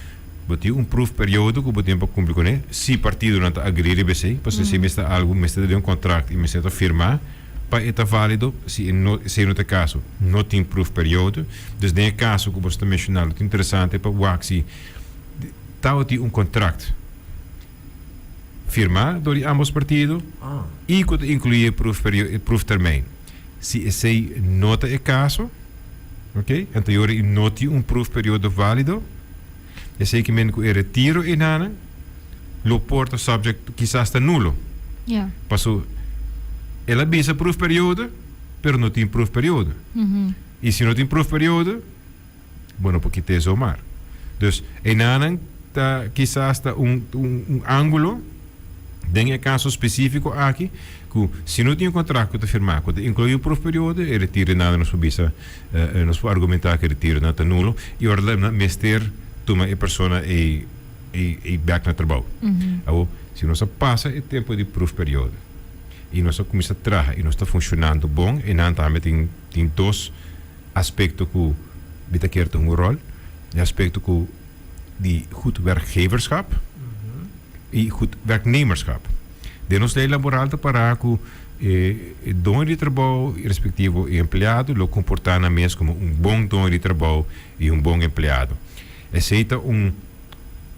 Bo tin un proefperiodo ku bo tin pa kumpli kuné. Si partidonan ta agrí riba esei, pasobra esei mester ta algu, mester ta den un kontrakt i mester ta firmá pa e ta válido. Si e no, esei no ta e kaso, no tin proefperiodo. Dus den e kaso ku boso ta menshoná lo ta interesante pa wak si tabatin un kontrakt firmá dor di ambos partido i ku ta inkluí e proeftermijn. Si esei no ta e kaso, ok, anto e ora ei no tin un proefperiode válido, esei ke men ku e retiro einanan lo por ta subject kisas ta nulo. Ja. Paso el a bisa proefperiode, pero no tin proefperiode. I si no tin proefperiode, bo no por kit'é zomaar. Dus einanan ta kisas ta un un ángulo den e kaso spesífiko aki ku si no tin un kontrakt ku ta firmá ku ta inkluí un proefperiode e retiro einanan nos por bisa nos por argumentá ku e retironan ta nulo i ora nan mester tuma e persona ei ei bèk na trabou. Awor si nos a pasa e tempu di proefperiode i nos a kuminsá traha i nos ta funshonando bon einan tambe tin tin dos aspecto cu mi ta kier tuma un rol, e aspecto cu di goed werkgeverschap y goed werknemerschap. Den nos ley laboral ta para cu e doño di trabou y respectivo e empleado lo comporta nan mes como un bon doño di trabou y un bon empleado. Esey ta un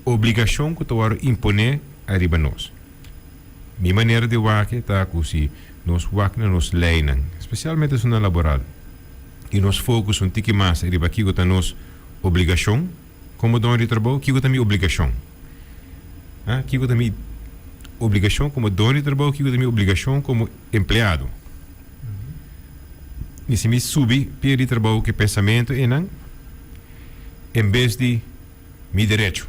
obligacion cu ta worde impone ariba nos. Mi manera di wak e ta ku si nos wak na nos leinan, spesialmente esunnan laboral, i nos focus un tiki mas riba kiko ta nos obligashon komo doño di trabou, kiko ta mi obligashon? Ha? Kiko ta mi obligashon komo doño di trabou, kiko ta mi obligashon komo empleado? I si mi subi pia di trabou ku e pensamentu einan, en bes di. Mi derecho.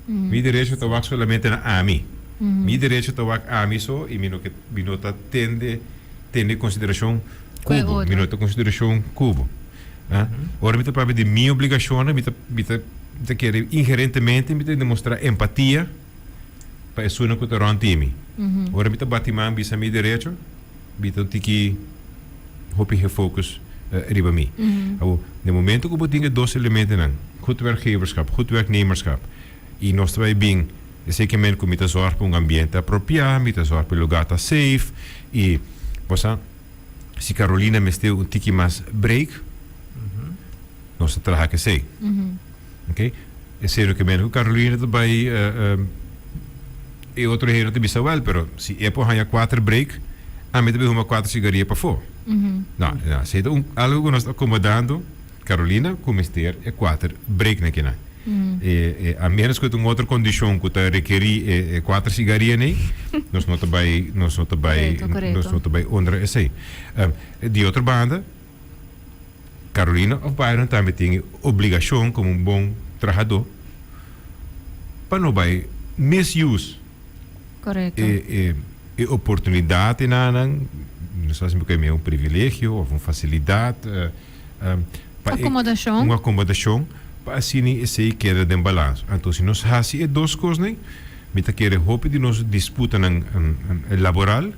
Mi derecho ta wak solamente na ami. Mi derecho ta wak ami so i mi no ke mi no ta tende tende konsiderashon Ku e ku bo. Mi otro. no ta konsiderashon ku bo. Ah, ora mi ta papia di mi obligashonnan mi ta mi ta mi ta kere inherentemente mi ta demostrá empatia pa esunnan ku ta rònt di mi. Ora mi ta bati man bisa mi derecho mi ta un tiki hopi gefocus riba mi. Awor, den momento ku bo tin e dos elementonan, goed werkgeverschap, goed werknemerschap, i nos ta bai bin, esei ke men ku mi ta zòrg pa un ambiente apropiá, mi ta zòrg pa e lugá ta safe, i bo sa, si Carolina mester un tiki mas break, nos ta traha ku esei. Oké, esei lo ke men ku Carolina ta bai e otro hende ta bisa wèl, pero si e por haña kuater break, ami ta bai huma kuater sigaria pafó. No, no, esei ta un algu ku nos ta akomodando Carolina ku mester e kuater break na kinan. E, e, a menos ku ta un otro kondishon ku ta rekerí e, e kuater sigaria nei, nos no ta bai, nos no ta bai, Korekto, korekto. nos no ta bai honra esei. Di otro banda, Carolina of Byron tambe tin e obligacion como un bon trahador pa no bay misuse Correcto. e e e oportunidad enanan, no sa si mi por yama un privilegio of un facilidad pa e Acomodacion. un acomodacion pa asina esey keda den balans. Anto si nos haci e dos cosnan mi ta kere hopi di nos disputanan laboral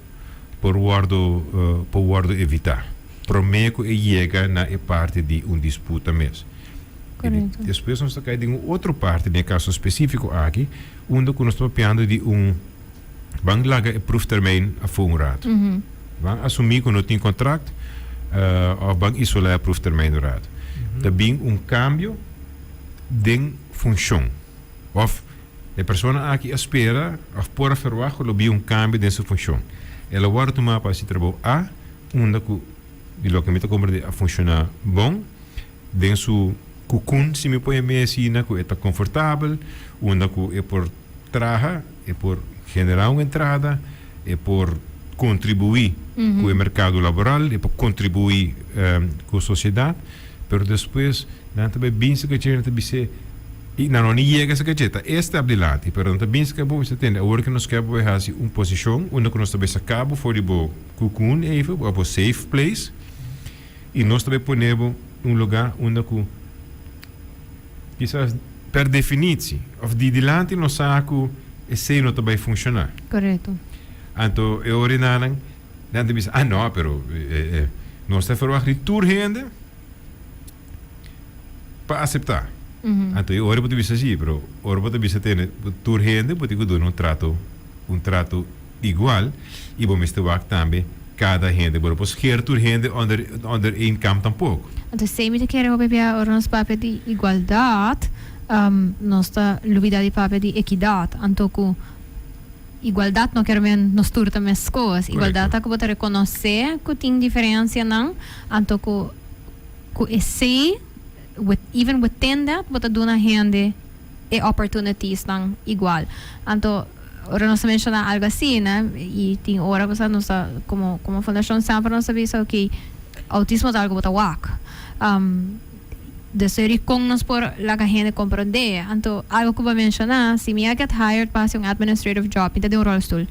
por wordo por wordo evita. Promé ku e yega na e parti di un disputa mes. I di despues nos ta kai den un otro parti, den e kaso spesífiko aki, unda ku nos ta papiando di un ban laga e proeftermijn afó un ratu. Ban asumí ku no tin kontrakt òf ban isolá e proeftermijn un ratu. Ta bin un kambio den funshon òf E persona aki a spera of por a ferwagt ku lo bin un kambio den su funshon. El a wòrdu tumá pa hasi trabou A, unda ku, di loke mi ta komprendé, a funshoná bon den su kukun, si mi por yam'é asina, ku e ta konfortabel, unda ku e por traha, e por generá un entrada, e por kontribuí ku e merkado laboral, e por kontribuí ku sosiedat. Pero despues nan ta bai bin sakache, nan ta bis'é, i nan no ni yega sakache, ta e stap dilanti, pero nan ta bin saka bo, bisa tende, awor ke nos ke bo bai hasi un posishon unda ku nos ta bai saka bo for di bo cocoon even, bo bo safe place, i nos ta bai pone bo un luga unda ku kisas per definitsi of di dilanti nos sa ku esei no ta bai funshoná. Korekto. Anto e ora nan Nan ta bisa, ah no, pero nos ta verwacht di tur hende pa aseptá. Anto e ora bo ta bisa sí, pero ora bo ta bisa tene tur hende bo tin ku duna un trato, un trato igual i bo mester wak tambe kada hende. Bo no por scher tur hende onder onder één kam tampoko. Anto esei mi ta kere hopi bia ora nos papia di igualdat, nos ta lubida di papia di ekidat. Anto ku. Igualdat no kier men nos tur ta meskos. Igualdat ta ku bo ta rekonosé ku tin diferensianan, anto ku ku esei with even within that bo ta duna hende e opportunitiesnan igual. Anto ora nos ta menshoná algu asina i tin ora ku sa nos ta komo komo fundashon semper nos ta bisa oke outismo ta algu bo ta wak. Deseo di kon nos por laga hende komprondé. Anto, algo ku bo a menshoná, si mi a get hired pa hasi un administrative job, mi ta den un rolstoel.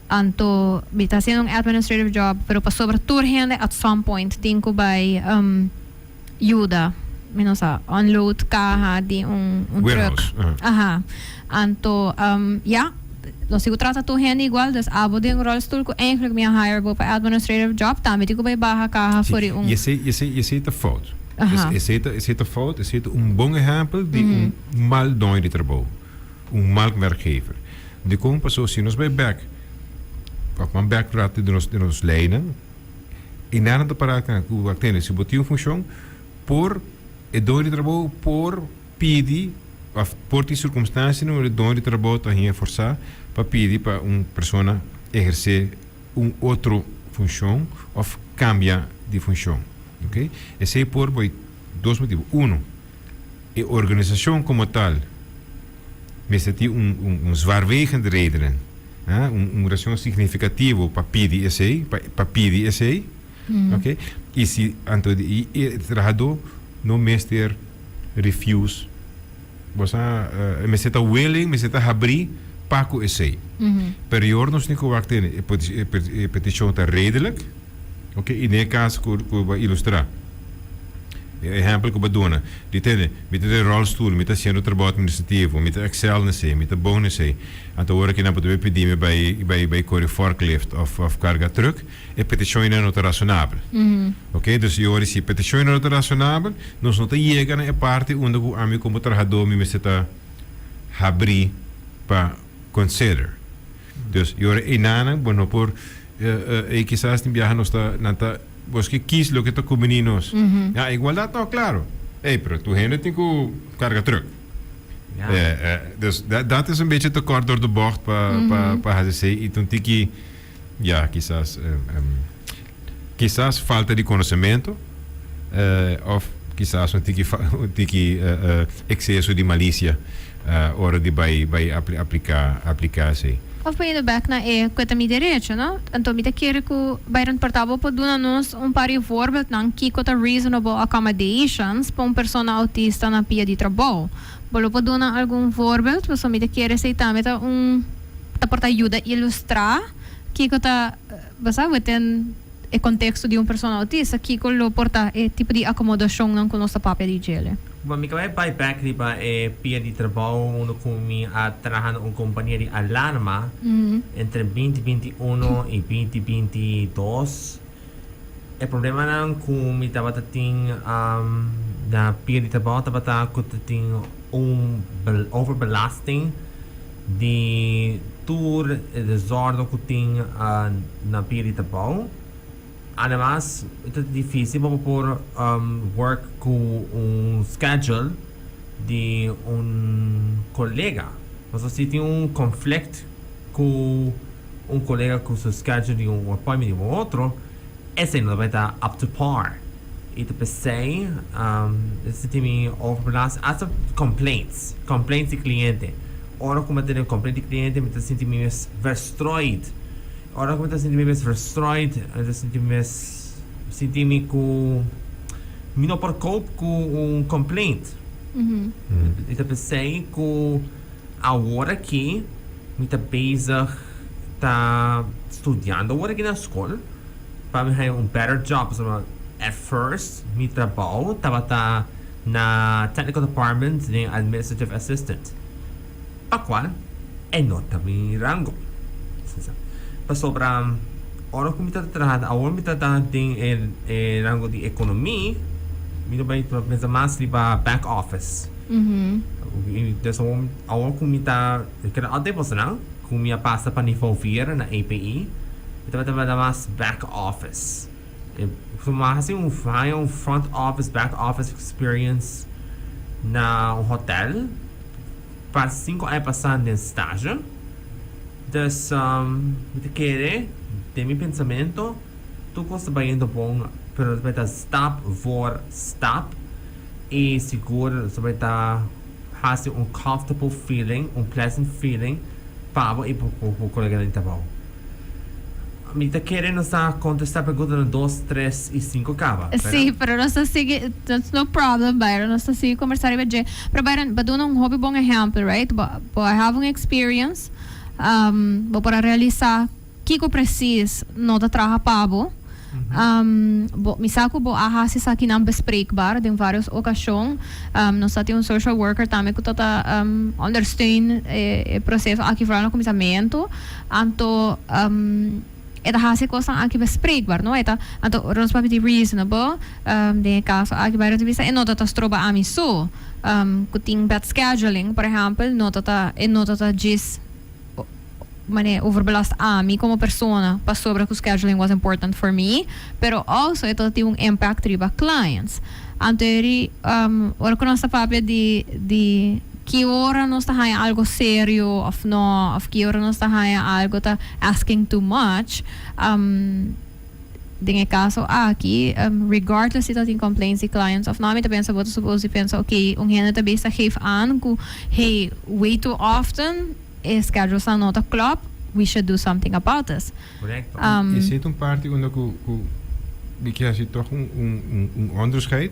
Anto, mi ta hasiendo un administrative job, pero pasobra tur hende at some point tin ku bai yuda, mi no sa, unload kaha di un un truck. Warehouse, aha. Aha. Anto, ya, nos tin ku trata tur hende igual, dus abo den un rolstoel ku eigenlijk mi a hire bo pa administrative job, tambe tin ku bai baha kaha Sí, for di un. i esei, i esei, i esei ta fout. Aha. Esei ta, esei ta fout, esei ta un bon ehèmpel di un mal doño di trabou, un mal werkgever. Dikon? Pasobra si nos bai bèk, òf ban bèk ratu den nos, den nos leinan, i nan ta pará ku wak tene, si bo tin un funshon, por e doño di trabou por pidi òf por tin sirkumstansianan unda e doño di trabou ta haña forsá pa pidi pa un persona ehersé un otro funshon òf kambia di funshon. Ok, esei por bo dos motibu. Uno, e organisashon komo tal mester tin un un un zwaarwegende redenen, ah, un un rason signifikativo pa pidi esei, pa pa pidi esei. Ok, i si anto di e trahadó no mester refuse, bo sa, e mester ta willing, mester ta habrí pa ku esei. Pero e ora nos tin ku wak tene e e petishon ta redelijk. Ok, i den e kas ku ku bo a ilustrá, e ehèmpel ku bo a duna, di tende, mi ta den ròlstul, mi ta hasiendo trabou atministrativo, mi ta èksèl na esei, mi ta bon na esei, anto ora ki nan por ta bai pidi mi bai bai bai kore forklift òf òf karga trùk, e petishonnan no ta rasonabel. Ok, dus e ora si e petishonnan no ta rasonabel, nos no ta yega na e parti unda ku ami komo trahadó mi mester ta habrí pa consider. Dus e ora einanan bo no por Ey kisas tin biaha nos ta nan ta bos ke kis loke ta kumbini nos. Ya igualdad no klaro. Ey pero tur hende tin ku karga truk. Dus dat is un beetje te kort door de bocht pa pa pa hasi esey y ta un tiki ya kisas kisas falta di konosemento of kisas un tiki un tiki ekseso di malisia ora di bai bai aplika aplika esei. Of poniendo bek na e ku e ta mi derecho, no? Anto mi ta kere ku Byron por ta bo por duna nos un par di voorbeeldnan kiko ta reasonable accommodations pa un persona autista na pia di trabou. Bo lo por duna algun voorbeeld? Pasobra mi ta kere esei tambe ta un ta por ta yuda ilustrá kiko ta, bo sa, within e konteksto di un persona autista, kiko lo por ta e tipo di akomodashonnan ku nos ta papia di djele? Bo mi kaba e bai bek riba e pia di trabou unda ku mi a traha na un kompania di alarma entre binti binti uno i binti binti dos. E problemanan ku mi tabata tin na pia di trabou tabata ku ta tin un overbelasting di tur e desorden ku tin na pia di trabou. Ademas e ta dificil pa bo por work cu un schedule di un colega. Pasobra si tin un conflict cu un colega cu su schedule di un appointment di un otro, esey no ta bay ta up to par. Y ta pesey e sinti mi overbelast. Hasta complaints, complaints di cliente. Ora cu mi a tene complaint di cliente mi ta sinti mi mes verstrooid. Ora ku mi ta sinti mi mes verstrooid, mi ta sinti mi mes sinti mi ku mi no por cope ku un complaint. Mi ta pensei ku awor aki mi ta bezig ta studiando awor aki na skol pa mi haña un better job pasobra at first mi trabou tabata na technical department den administrative assistant. Pa cual e no ta mi rango. Pasobra ora cu mi ta traha, awor mi ta den e rango di economie, mi ta bay pensa mas riba back office. Dus awor cu mi ta keda update bosonan cu mi a pasa pa nivel vier na API, mi ta bay traha mas back office. Mi a haci un front office, back office experience na un hotel. Pa sinku aña pasá den stage. Dus mi ta kere den mi pensamento tur kos ta bayendo bon pero ta bay ta stap voor stap y sigur ta bay ta haci un comfortable feeling, un pleasant feeling pa bo y pa bo coleganan di trabao. Mi ta kere nos ta contesta preguntanan dos, tres y cinco caba, pero. Sí, pero nos ta sigui, that's no problem Byron, nos ta sigui conversa riba dje. Pero Byron, bo duna un hopi bon ehempel, right? Bo bo a have un experience, bo por a realisa kiko precies no ta traha pa bo. Bo, mi sa ku bo a hasi esakinan bespreekbaar den varios okashon. Nos ta tin un social worker tambe ku ta ta ondersteun e proseso aki vooral na kuminsamentu. Anto e ta hasi e kosnan aki bespreekbaar, no? E ta, anto ora nos papia di reasonable, den e kaso aki bai nos bisa e no ta ta stroba ami so. Ku tin bad scheduling, por ehèmpel, no ta ta, e no ta ta djis manera overbelast ami como persona pasobra cu scheduling was important for me, pero also e ta tin un impact riba clients. Anto eri ora cu nos ta papia di di ki ora nos ta haya algo serio of no of ki ora nos ta haya algo ta asking too much, den e caso aki regardless si ta tin complaints di clients of no mi ta pensa bo ta suppose di pensa ok un hende ta bisa geef aan cu hey way too often e schedulesnan no ta klop, we should do something about this. Correcto. Esei ta un parti unda ku ku mi ke hasi tòg un un un onderscheid.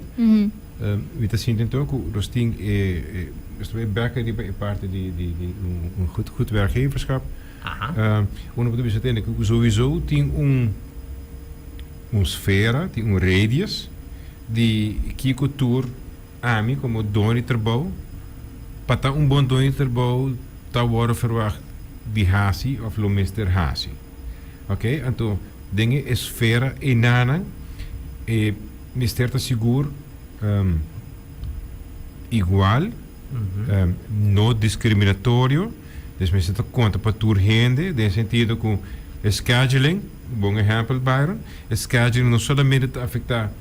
Mi ta sinti anto ku nos tin e e nos ta bai bèk riba e parti di di di un un goed goed werkgeverschap. Uno por ta bisa tende ku souiso tin un un sfera, tin un radius di kiko tur Ami komo doño di trabou, pa ta un bon doño di trabou ta wòrdu ferwagt di hasi òf lo mester hasi. Oke, anto den e esfera enanan e mester ta sigur igual, no diskriminatorio, dus mester ta konta pa tur hende den sentido ku e scheduling, bon ehèmpel Byron, e scheduling no solamente ta afektá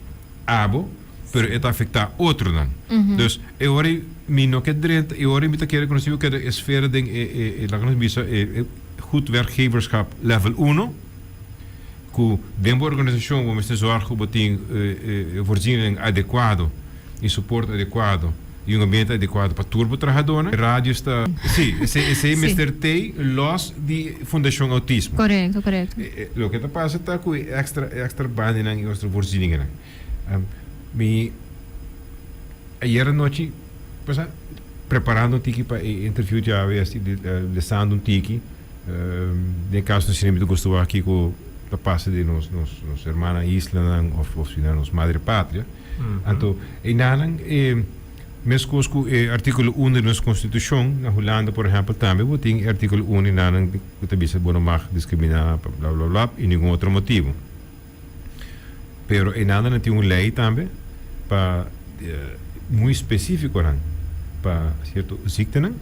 abo, pero e ta afecta otronan. Dus e ora ei mi no ke drenta, e ora ei mi ta kere conoci bo keda e sfera den e e e laga nos bisa e e goed werkgeverschap level uno, cu den bo organisacion bo mester zorg cu bo tin e voorzieningen adecuado y soporte adecuado y un ambiente adecuado pa tur bo trahadornan. Radius ta, si, esey esey mester tey los di Fundacion Autismo. Correcto, correcto. Loke ta pasa ta cu e extra e extra bandinan y otro voorzieningennan. Mi ayer anochi pues a preparando un tiki pa e interview djawe esti lesando un tiki den caso si mi ta gusta wak kico ta pasa den nos nos hermana islanan of of si no nos madre patria anto einanan e mescos cu e articulo uno di nos constitucion na Hulanda por ehempel tambe bo tin e articulo uno einanan cu ta bisa bo no mag discrimina bla bla bla y ningun otro motibo. Pero einan nan tin un lei tambe pa muy spesífikonan pa sierto ziektenan.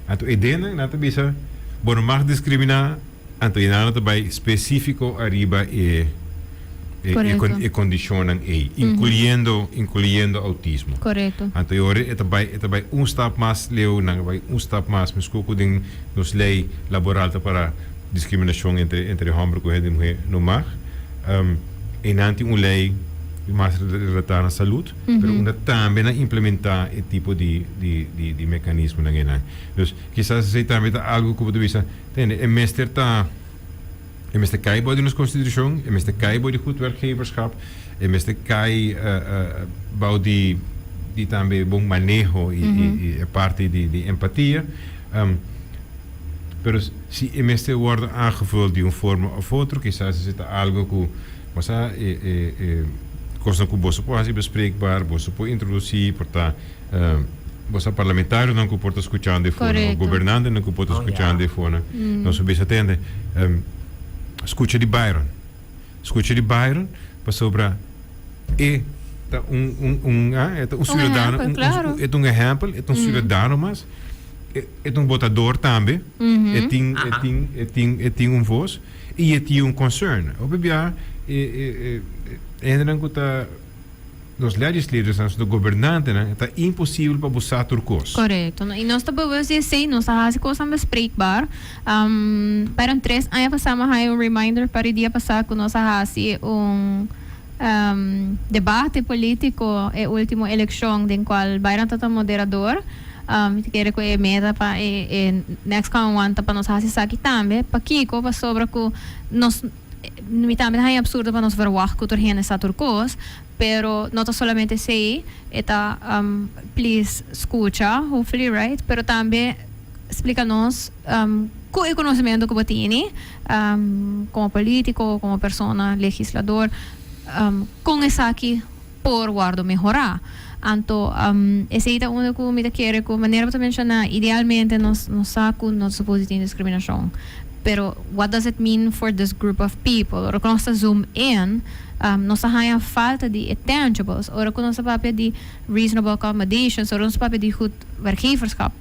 Anto e dennan nan ta bisa bo no mag diskriminá, anto einan nan ta bai spesífiko ariba e e kondishonnan ei, inkluyendo inkluyendo outismo. Anto e ora e ta bai e ta bai un stap mas leu, nan a bai un stap mas, meskos ku den nos lei laboral ta para. Discriminacion entre entre homber cu hende muher no mag. Einan tin un ley mas relata na salud, pero unda tambe nan implementa e tipo di di di di mecanismonan einan. Dus kisas esey tambe ta algo cu bo ta bisa, tende, e mester ta, e mester cay bao di nos constitucion, e mester cay bao di goed werkgeverschap, e mester cay bao di di tambe bon maneho y y e parti di di empatia. Pero si e mester wordo aangevuld di un forma of otro, kisas esei ta algo cu bo sa e e e cosnan cu boso por haci bespreekbaar, boso por introduci, por ta bo sa parlamentarionan cu por ta scuchando e fonan, of gobernantenan cu por ta scuchando e fonan. Nos a bisa tende, scucha di Byron. Scucha di Byron pasobra e ta un un un e ta un ciudadano, e ta un ehempel, e ta un ciudadano mas. E ta un votador tambe, e tin e tin e tin e tin un voz y e tin un concern. Hopi bia e e e hendenan cu ta. Nos legislators, nos gobernantenan, ta imposibel pa bo sa tur kos. Korekto. I nos ta bewust di esei, nos ta hasi kosnan bespreekbaar. Pero 3 aña pasá mi a haña un reminder pa e dia pasá ku nos a hasi un debate polítiko e último elekshon den kual Byron tabata moderador. Mi ta kere ku e meta pa e next coming one ta pa nos hasi esaki tambe. Pakiko? Pasobra ku nos mi tambe ta haña absurdo pa nos verwacht ku tur hende sa tur kos, pero no ta solamente esei, e ta please skucha, hopefully, right? Pero tambe splika nos ku e konosementu ku bo tini komo polítiko, komo persona, legislador, kon esaki por wòrdu mehorá. Anto esei ta unda ku mi ta kere ku manera bo ta menshoná, idealmente nos nos sa ku no ta supos di tin diskriminashon, pero what does it mean for this group of people? Ora ku nos ta zoom in, nos ta haña falta di e tangibles. Ora ku nos ta papia di reasonable accommodations, ora nos ta papia di goed werkgeverschap,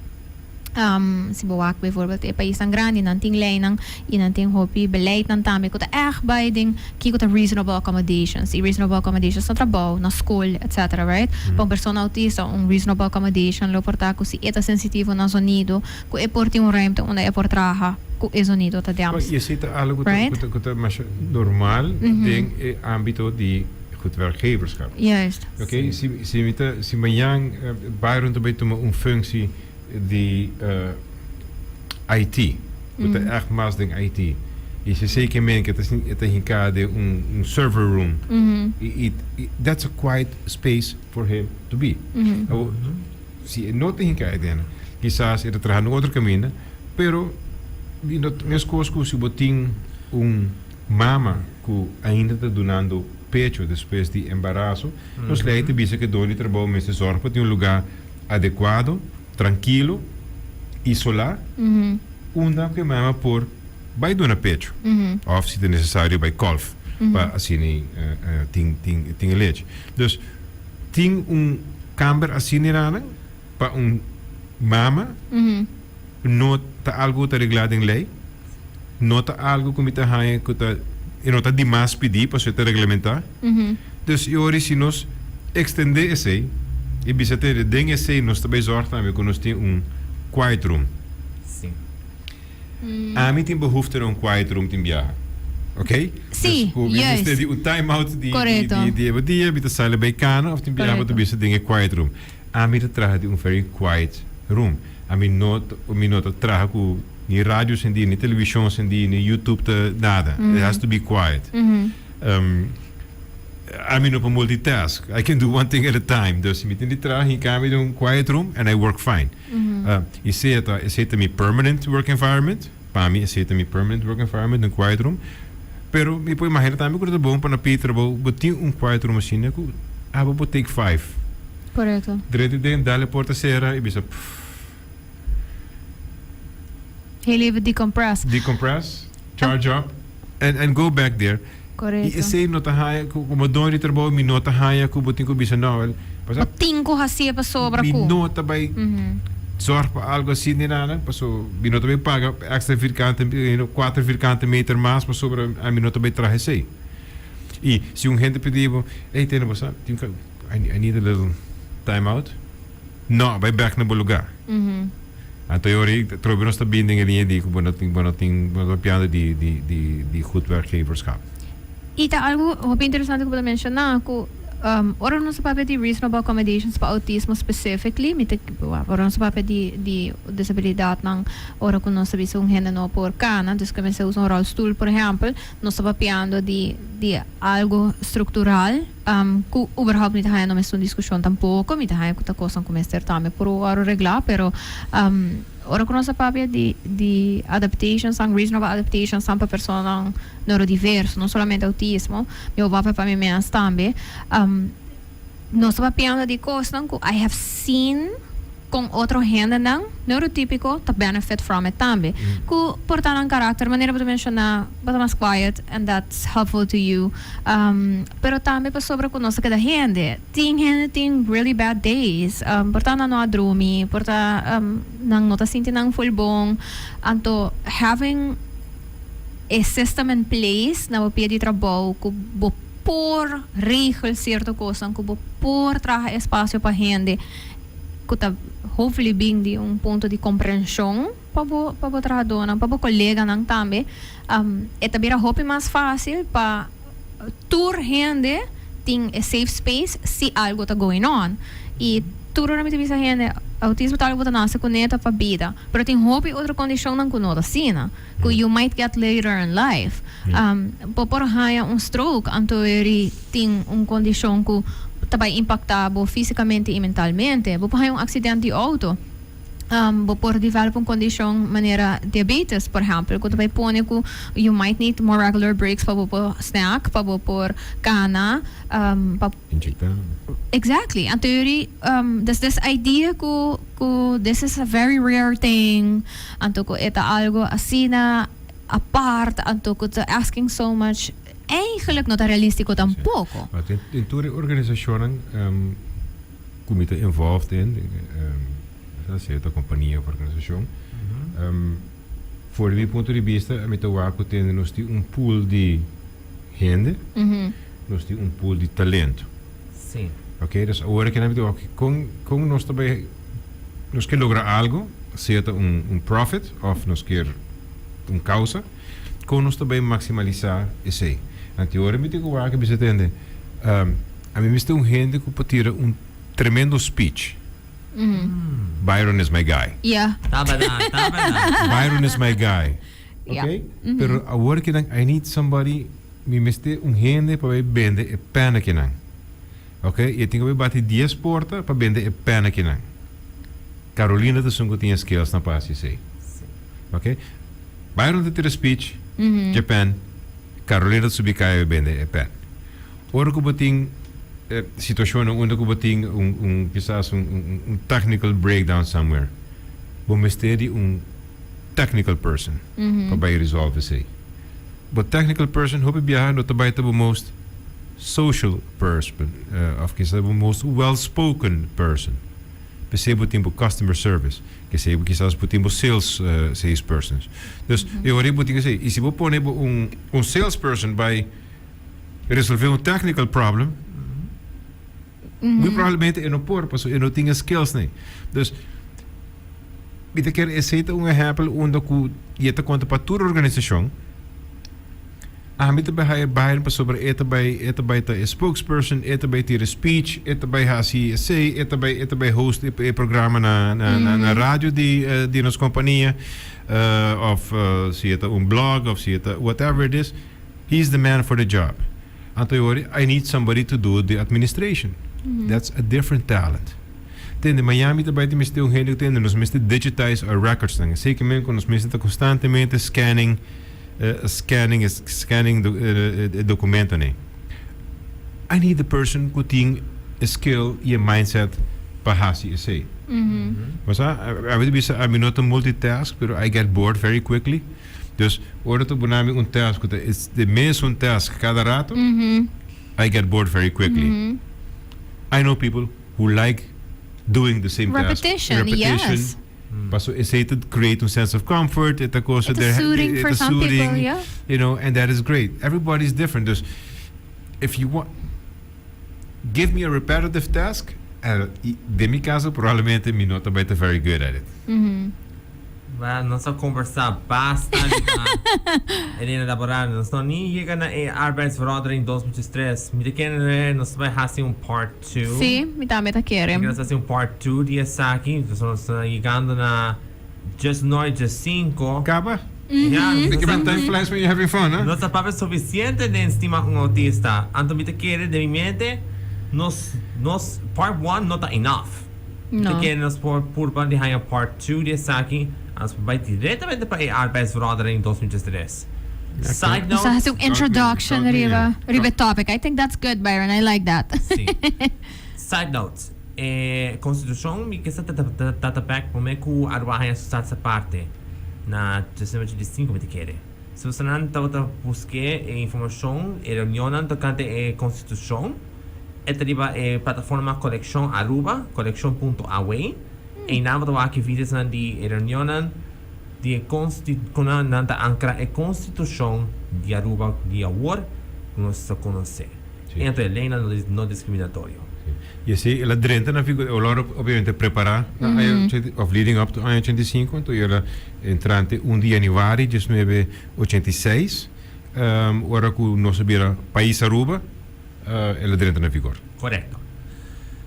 si bo wak bijvoorbeeld e paisnan grandi, nan tin leinan i nan tin hopi beleidnan tambe ku ta ègt bai den kiko ta reasonable accommodations. I reasonable accommodations na trabou, na skol, etcetera, right? Pa un persona autista un reasonable accommodation lo por ta ku si e ta sensitivo na zonido, ku e por tin un ruimte unda e por traha ku e zonido ta dempt. I esei ta algu Right? ku ta masha normal den e ámbito di goed werkgeverschap. Juist. Oké, si mi ta, si mañan Byron ta bai tuma un functie di IT, ku ta ègt mas den IT. I si esei men ku e ta hinká den un server room, i that's a quiet space for him to be. Awor, si e no ta hinká aden, kisas e ta traha na otro kaminda, pero meskos ku si bo tin un mama ku ainda ta dunando pecho despues di embaraso, nos lei ta bisa ku e doño di trabou mester sòrg pa tin un lugá adekuado, trankilo, isolá, unda ku e mama por bai duna pecho òf si ta nesesario bai kòlf pa asina tin tin e lechi. Dus tin un kamber asina nan pa un mama no ta algu ku ta reglá den lei, no ta algu ku mi ta haña ku ta e no ta dimas pidí pasobra e ta reglamentá. Dus e ora si nos ekstendé esei i bisa tende den esei nos ta bai zòrg tambe ku nos tin un quiet room. Sí. Ami tin behoefte na un quiet room tin biaha. Ok? Sí, Dus ku mi juist. mester di un time out di Korekto. di di e dia mi ta sali bai kana òf tin biaha bo ta Korekto. bisa den e quiet room. Ami ta traha di un very quiet room. Ami no mi no ta traha ku ni radio sendí, ni televishon sendí, ni YouTube ta nada. It has to be quiet. Ami no por multitask. I can do one thing at a time. Dus si mi tin di traha hinka mi den un quiet room and I work fine. I sea ta esei ta mi permanent work environment. Pa mi esei ta mi permanent work environment, un quiet room. Pero mi por imagina tambe ku ta bon pa na pidi trabou bo tin un quiet room asina ku abo por take five. Korekto. Drenta den, dal e porta sera i bisa pff. Heel even decompress. Decompress, charge up and and go back there. Korekto. I esei no ta haña ku komo doño di trabou mi no ta haña ku bo tin ku bisa no wel Bo tin ku hasié pasobra mi ku. no ta bai zorg pa algo asina ni nada paso mi no ta bai paga extra vierkante kuater vierkante meter mas pasobra ami no ta bai traha esei. I si un hende pidi bo ey tene bo sa tin I need a little time out. No, bai bek na bo lugar. Anto e ora ei trobe nos ta bin den e liña di ku bo no tin bo no tin bo no ta papiando di di di di goed werkgeverschap. I ta algu hopi interesante ku bo ta menshoná ku ora nos ta papia di reasonable accommodations pa autismo specifically mi ta ora nos ta papia di di disabilidatnan ora ku nos ta bisa un hende no por kana dus ku mester usa un rolstoel por ehèmpel nos ta papiando di di algu structural. Ku uberhaupt mi ta haña no mester un diskushon tampoko, mi ta haña ku ta kosnan ku mester tambe por wòrdu reglá, pero ora ku nos a papia di di adaptationsnan, reasonable adaptationsnan pa personanan neurodiverso, no solamente outismo, mi por papia pa mi mes tambe, nos ta papiando di kosnan ku I have seen. Con otro hendenan neurotípico ta benefit from it tambe. Cu por ta nan karakter, manera bo ta menciona, bo ta mas quiet and that's helpful to you. Pero tambe pasobra cu nos ta keda hende. Tin hende tin really bad days. Por ta nan no a drumi, por ta nan no ta sinti nan full bon. Anto having a system in place na bo pia di trabou cu bo. por regel cierto cosnan, cu bo por traha espacio pa hende cu ta hopefully bin di un punto di comprension pa bo pa bo trahadornan, pa bo coleganan tambe, e ta bira hopi mas facil pa tur hende tin e safe space si algo ta going on. Y tur ora mi ta bisa hende, autismo ta algo bo ta nace cune ta pa bida, pero tin hopi otro condicionnan cu no ta asina, cu you might get later in life. Bo por haya un stroke anto eri tin un condicion cu ta bay impacta bo fisicamente y mentalmente. Bo por haya un accident di auto. Bo por develop un condicion manera diabetes, por ehempel, cu ta bay pone cu you might need more regular breaks pa bo por snack, pa bo por cana, pa. Inyecta. Exactly. Anto yuri, there's this idea cu, cu this is a very rare thing, anto cu e ta algo asina apart, anto cu ta asking so much, eigenlijk no ta realistico tampoco. Maar den tur e organisacionnan cu mi ta involved in, sea ta compania of organisacion, for di mi punto di bista mi ta wak cu tende nos tin un pool di hende, nos tin un pool di talento. Ok, dus awor aki mi ta wak con, con nos ta bay, nos kier logra algo, sea ta un profit of nos kier un causa, con nos ta bay maximalisa esey. Anto ora mi tin cu wak bisa tende, A mi mester un hende cu por tira un tremendo speech. Byron is my guy. Yeah. Ta berdad, ta berdad. Byron is my guy. Yeah. Okay? Pero awor kinan I need somebody, mi mester un hende pa bay bende e pen akinan. Okay? Y e tin cu bay bati dies porta pa bende e pen akinan. Carolina ta esun cu tin e skills nan pa haci esey. Okay? Byron ta tira speech, dje pen, Carolina ta subi caya bay bende e pen. Ora ku bo tin situashonnan unda ku bo tin un un kisas un un technical breakdown somewhere, bo mester di un technical person pa bai resolve esei. Bo technical person hopi biaha no ta bai ta bo most social person of kisas bo most well spoken person. P'esei bo tin bo customer service, p'esei kisas bo tin bo sales sales persons. Dus e ora ei bo tin esei. I si bo pone bo un un sales person bai resolve un technical problem, muy probablemente e no por, pasobra e no tin e skills nei. Dus, mi ta kere esei ta un ehempel unda ku e ta konta pa tur organisashon. Ami ta bai haya Byron pasobra e ta bai, e ta bai ta e spokesperson, e ta bai tira speech, e ta bai hasi esei, e ta bai, e ta bai host e, e programa na, na, na, na radio di, di nos kompania, of si e ta un blog, of si e ta whatever it is. He's the man for the job. Anto e ora I need somebody to do the administration. That's a different talent. Tende, Miami ta bai ta mester un hende ku tende nos mester digitize our records nan. Esei ke men ku nos mester ta konstantemente scanning, scanning, scanning e dokumentonan. I need a person ku tin e skill i e mindset pa hasi esei. Bo sa, ami ta bisa ami no ta multitask pero I get bored very quickly. Dus ora ta pone mi un task ku ta e mesun task kada rato, I get bored very quickly. I know people who like doing the same task. Repetition, Repetition. yes. Paso esei ta create un sense of comfort, e ta cosa E ta soothing e for ta some people, soothing, yeah. you know, and that is great. Everybody is different. Dus if you want, give me a repetitive task, and den mi caso probablemente mi no ta bai ta very good at it. Well, nos a conversa basta riba e línea laboral. Nos no ni yega na e arbeidsverordening 2003. Mi ta kere nos ta bai haci un part 2. Sí, mi tambe ta kere. Mi ta kere nos haci un part 2 di esaki. Nos nos ta yegando na just noi just 5. Caba? Ja, De nos que ta- time flies when you're having fun, huh? Nos a papia suficiente den Stima un Autista. Anto mi ta kere den mi mente nos nos part 1 no ta enough. No. Te kere nos por purba di haña part 2 di esaki, nos por bai directamente pa e arbeidsverordening 2003. Side Nos note. a haci un introduction Count me riba in. riba e topic. I think that's good, Byron. I like that. Sí. Side note. E constitucion mi ke sa ta ta ta back prome cu Aruba haña su status aparte na 1985 mi ta kere. Si bosonan tabata buske e informacion, e reunionnan tocante e constitucion, E ta riba e plataforma Coleccion Aruba, coleccion punto aw. Einan bo ta wak e videosnan di e reunionnan di e consti con nan nan ta ancra e constitucion di Aruba di awor cu nos ta conoce. Anto e leynan no discriminatorio. Y así el a drenta na vigor, el a obviamente prepara na aña ochenta, of leading up to aña 85, anto el a entrante 1 di januari 1986, ora cu nos a bira pais Aruba, el a drenta na vigor. Correcto.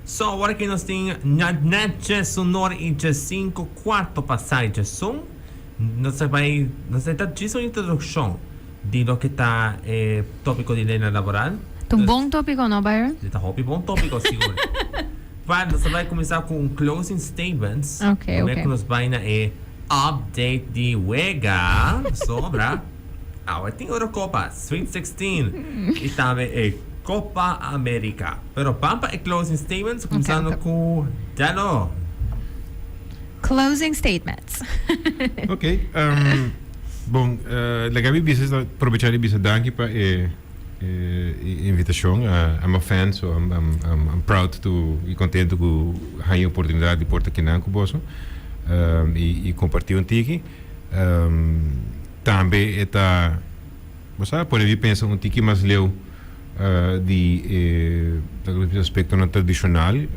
So, awor aki nos tin netjes un ora y djescinco cuarto pasa y djesun. Nos ta bay, nos ta djis un introduccion di loke ta e topico di leynan laboral. Ta un bon topico no, Byron? Ta hopi bon topico, sigur. Pa, nos ta bay cuminsa cu un closing statements. Ok, ok. Prome cu nos bay na e update di wega sobra awe tin Eurocopa, Sweet 16 y tambe e Copa America. Pero ban pa e closing statements cuminsando cu Dello. Closing statements. Ok, bon, laga mi bisa, probecha di bisa danki pa e invitacion. I'm a fan, so I'm proud to y contento cu haña e oportunidad di por ta kinan cu boso y comparti un tiki. Tambe e ta. Bo sa pone mi pensa un tiki mas leu di e aspectonan tradicional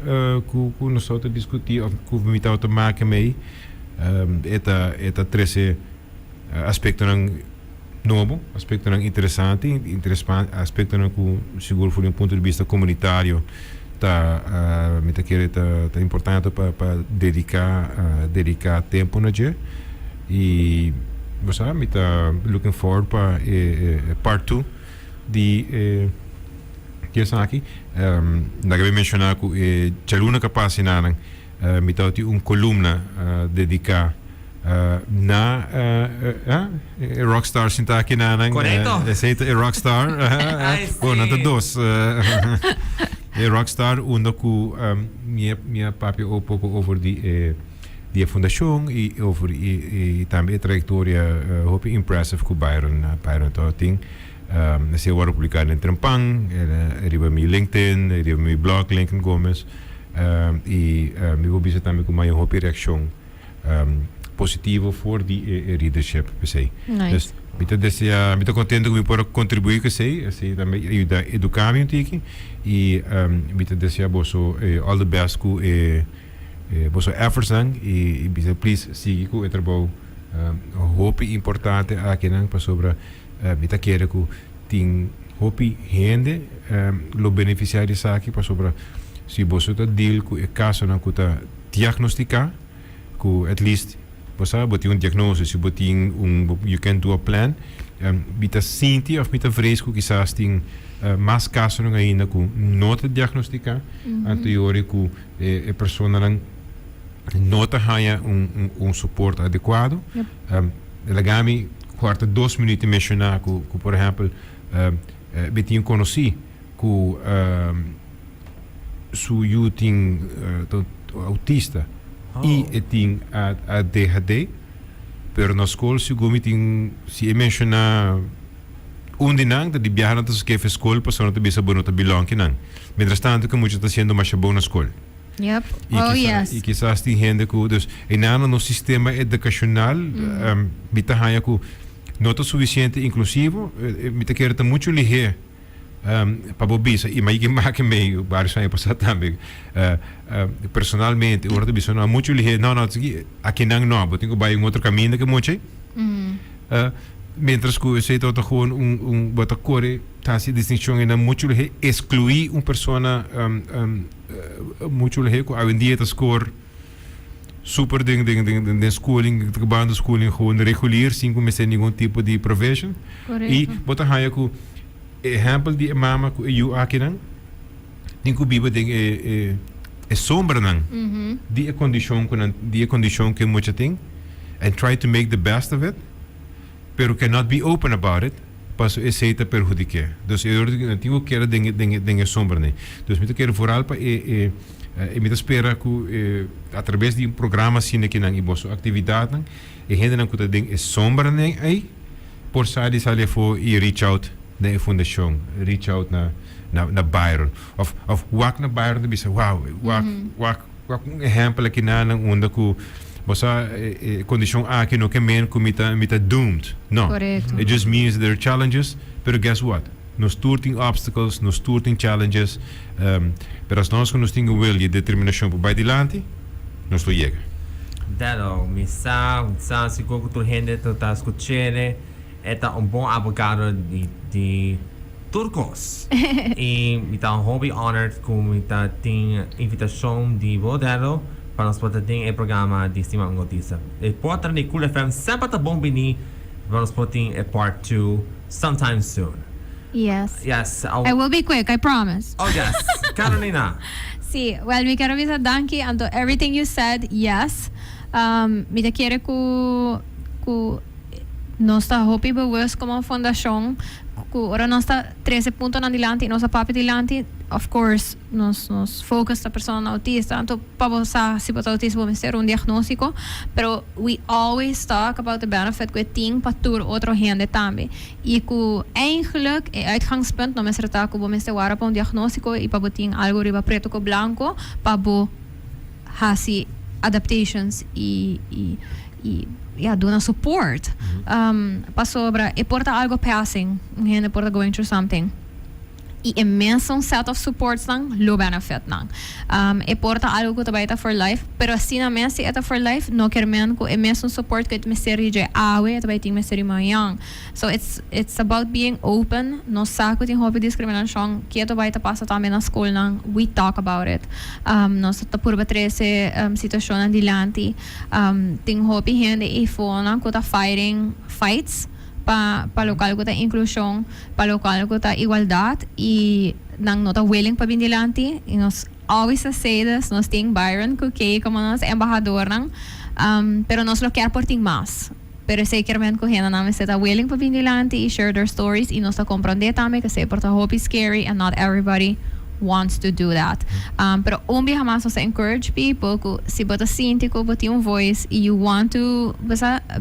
cu nos tabata discuti of cu mi tabata maka mei. E ta e ta trece aspectonan nobo, aspectonan interesante, aspectonan cu sigur for di un punto di bista comunitario ta mi ta kere ta ta importante pa pa dedica dedica tempo na dje y bo sa mi ta looking forward pa e e part two di e di esaki. Laga mi menciona cu e djaluna ca pasa enanan mi tabatin un columna dedica Na e rockstar sinta aki na nan. Correcto. Esey ta e rockstar. Ay, Bon, nan ta sí. dos. E rockstar unda cu mi a, mi a papia un poco over di e di e fundacion y over y, y tambe e trayectoria hopi impressive cu Byron, Byron tabatin. Esey a worde publica den Trempan, riba mi LinkedIn, riba mi blog Lincoln Gomez. Y mi por bisa tambe cu mi a haya hopi reaccion. Positivo for di e readership p'esei. Nice. Dus mi ta desea, mi ta contento cu mi por a contribui cu esei, esei tambe a yuda educa mi un tiki y mi ta desea boso all the best cu e boso effortsnan y bisa please sigui cu e trabou hopi importante akinan pasobra mi ta kere cu tin hopi hende lo beneficia di esaki pasobra si boso ta deal cu e casonan cu ta diagnostica cu at least bo sa bo tin un diagnosis si bo tin un you can do a plan mi ta sinti of mi ta vrees cu kisas tin mas casonan ainda cu no ta diagnostica anto y ora cu e personanan no ta haya un un support adecuado laga mi cuarta dos minuut y menciona cu cu por ehempel mi tin un conoci cu su yu tin ta autista y e tin ADHD, pero na skol segun mi tin si e menciona un di nan ta di biaha nan ta skefe skol pasobra nan ta bisa bo no ta belong ki nan. Mientras tanto ke mucha ta haciendo masha bon na skol. Yep. Y Oh kisa yes. y kisas tin hende ku dus einan nos sistema educacional mi ta haña ku no ta suficiente inclusivo, mi ta kere ta mucho lihé. Pa bo bisa, i mai ki make mei varios aña pasá tambe, personalmente ora ta bisa no muchu lihé, no no akinan no, bo tin ku bai un otro kaminda ke mucha ei. Mientras ku esei tabata gewoon un un bo ta kore ta hasi distinshon einan muchu lihé, eskluí un persona muchu lihé ku awendia ta skor super den den den den schooling, ta kabando schooling gewoon regulier sin ku mester ningun tipo di provision. I bo ta haña ku E ehèmpel di e mama ku e yu akinan tin ku biba den e e e sombranan di e kondishon ku nan di e kondishon ku e mucha tin and try to make the best of it pero cannot be open about it paso esei ta perhudik'é. Dus e ora nan tin ku keda den e den e den e sombranan. Dus mi ta kere vooral pa e e e mi ta spera ku e atrabes di un programa asina kinan i boso aktividatnan e hendenan ku ta den e sombranan ei por sa di sali afó i reach out na e fundashon, reach out na na Byron. Of of wak na Byron ta bisa wow, wak wak wak un ehèmpel aki na nan unda ku bo sa e kondishon aki no ke men ku mi ta mi ta doomed. No. Korekto. It just means there are challenges, pero guess what? Nos tur tin obstacles, nos tur tin challenges, pero as nos ku nos tin e will y e determinacion pa bai dilanti, nos lo yega. Dado, mi sa, mi sa sigur ku tur hende ta ta skuch'e, e ta un bon abogado di di tur kos. I mi ta hopi honored ku mi ta tin invitashon di bo, Dado, pa nos por ta den e programa di Stima un Autista. E portanan di Cool FM semper ta bon bini pa nos por tin e part two. Sometime soon. Yes. Yes. I will be quick, I promise. Oh yes. Carolina. Sí, well mi kero bisa danki anto everything you said, yes. Um, mi ta kere ku ku nos ta hopi bewust komo fondashon ku ora nos ta trese puntonan dilanti i nos a papia dilanti, of course nos nos focus ta personanan autista, anto pa bo sa si bo ta autista bo mester un diagnóstiko, pero we always talk about the benefit ku e tin pa tur otro hende tambe i ku eigenlijk e uitgangspunt no mester ta ku bo mester wara pa un diagnóstiko i pa bo tin algu riba preto ku blanko pa bo hasi adaptations i i i ya duna support pasobra e por ta algo passing un hende por ta going through something. I e mesun set of supportsnan lo benefit nan. E por ta algo ku ta bai ta for life, pero asina mes si e ta for life no kier men ku e mesun support ku e mester di dje awe e ta bai tin mester di mañan. So it's it's about being open, nos sa ku tin hopi diskriminashon, ke ta bai ta pasa tambe na skolnan, we talk about it. Nos ta purba trese situashonnan dilanti. Tin hopi hende eifonan ku ta fighting fights pa pa lokual ku ta inklushon, pa lokual ku ta igualdat i nan no ta willing pa bin dilanti i nos always a say this, nos tin Byron ku Kay komo nos embahadornan pero nos lo kier por tin mas pero esei kier men ku hendenan mester ta willing pa bin dilanti i share their stories i nos ta komprondé tambe ku esei por ta hopi scary and not everybody wants to do that pero un biaha mas nos ta encourage people ku si bo ta sinti ku bo tin un voice i you want to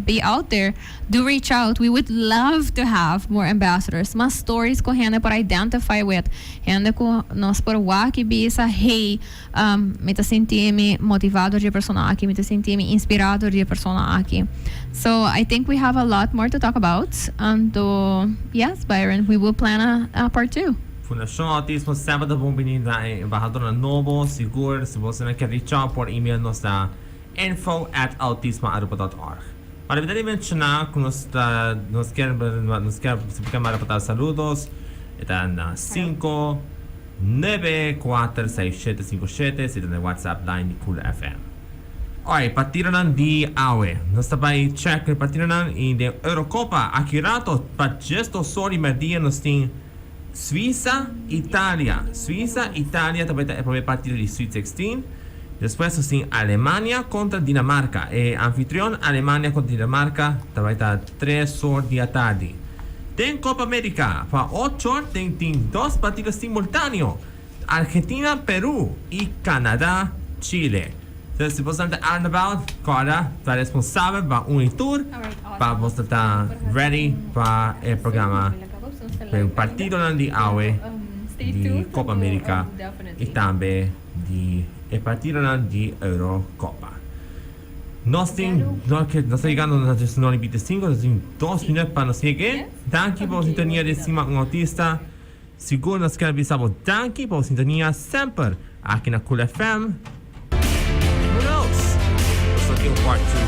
be out there. Do reach out, we would love to have more ambassadors, mas stories ku hende por identify with, hende ku nos por wak i bisa, hey, mi ta sinti mi motivá dor di e persona aki, mi ta sinti mi inspirá dor di e persona aki. So I think we have a lot more to talk about, anto yes Byron, we will plan a part two. Fundashon Autismo semper ta bon bini na e embahadornan nobo, sigur si bosonan kier reach out por email nos na info at autismoaruba dot org. Para mi ta di menciona cu nos ta nos kier nos kier si bo kier manda pa ta saludos e ta na cinco nuebe cuater seis shete cinco shete si ta na e whatsapp line di Cool FM. Oi partidonan di awe nos ta bay check e partidonan y den Eurocopa aki rato pa djes dos or di merdia nos tin Suiza, Italia. Suiza, Italia ta bay ta e prome partido di Sweet 16. Despues nos tin Alemania kontra Dinamarka. E anfitrion Alemania kontra Dinamarka ta bai ta tres or di atardi. Den Copa America pa ocho or den tin dos partido simultaneo, Argentina, Peru y Canada, Chile. Entonces si boso ta out and about kòrda ta responsabel pa un y tur pa boso ta ready pa e programa pa e partidonan di awe di Copa America y tambe di e partidonan di Eurocopa. Nos tin, nos ta yegando na diesnuebe i bintisinko, nos tin dos minuut pa nos yeg'e. Danki pa bo sintonia di Stima un Autista. Sigur nos kier bisa bo danki pa bo sintonia semper aki na Cool FM. Who knows? Nos lo tin un part two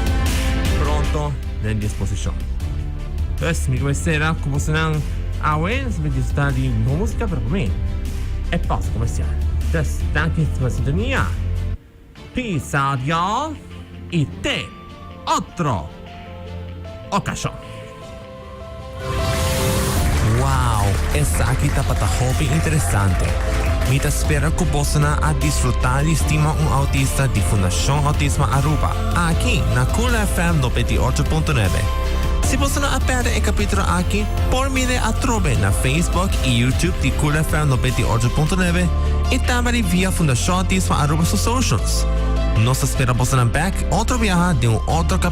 pronto den disposishon. Dus mi ta sera ku bosonan awe, nos ta bai disfruta di mihó músika, pero pa mi e pausa komersial. Dus danki pa sintonia. Peace out y'all i te otro okashon. Wow, esaki tabata hopi interesante. Mi ta spera cu bosonan a disfruta di Stima un Autista di Fundacion Autismo Aruba, aki na Cool FM 98.9. Si bosonan a perde e capitulo aki, por mire atrobe na Facebook y YouTube di Cool FM 98.9 y tambe di via Fundacion Autismo Aruba su socials. Nos ta spera bosonan bek otro biaha den un otro capitulo.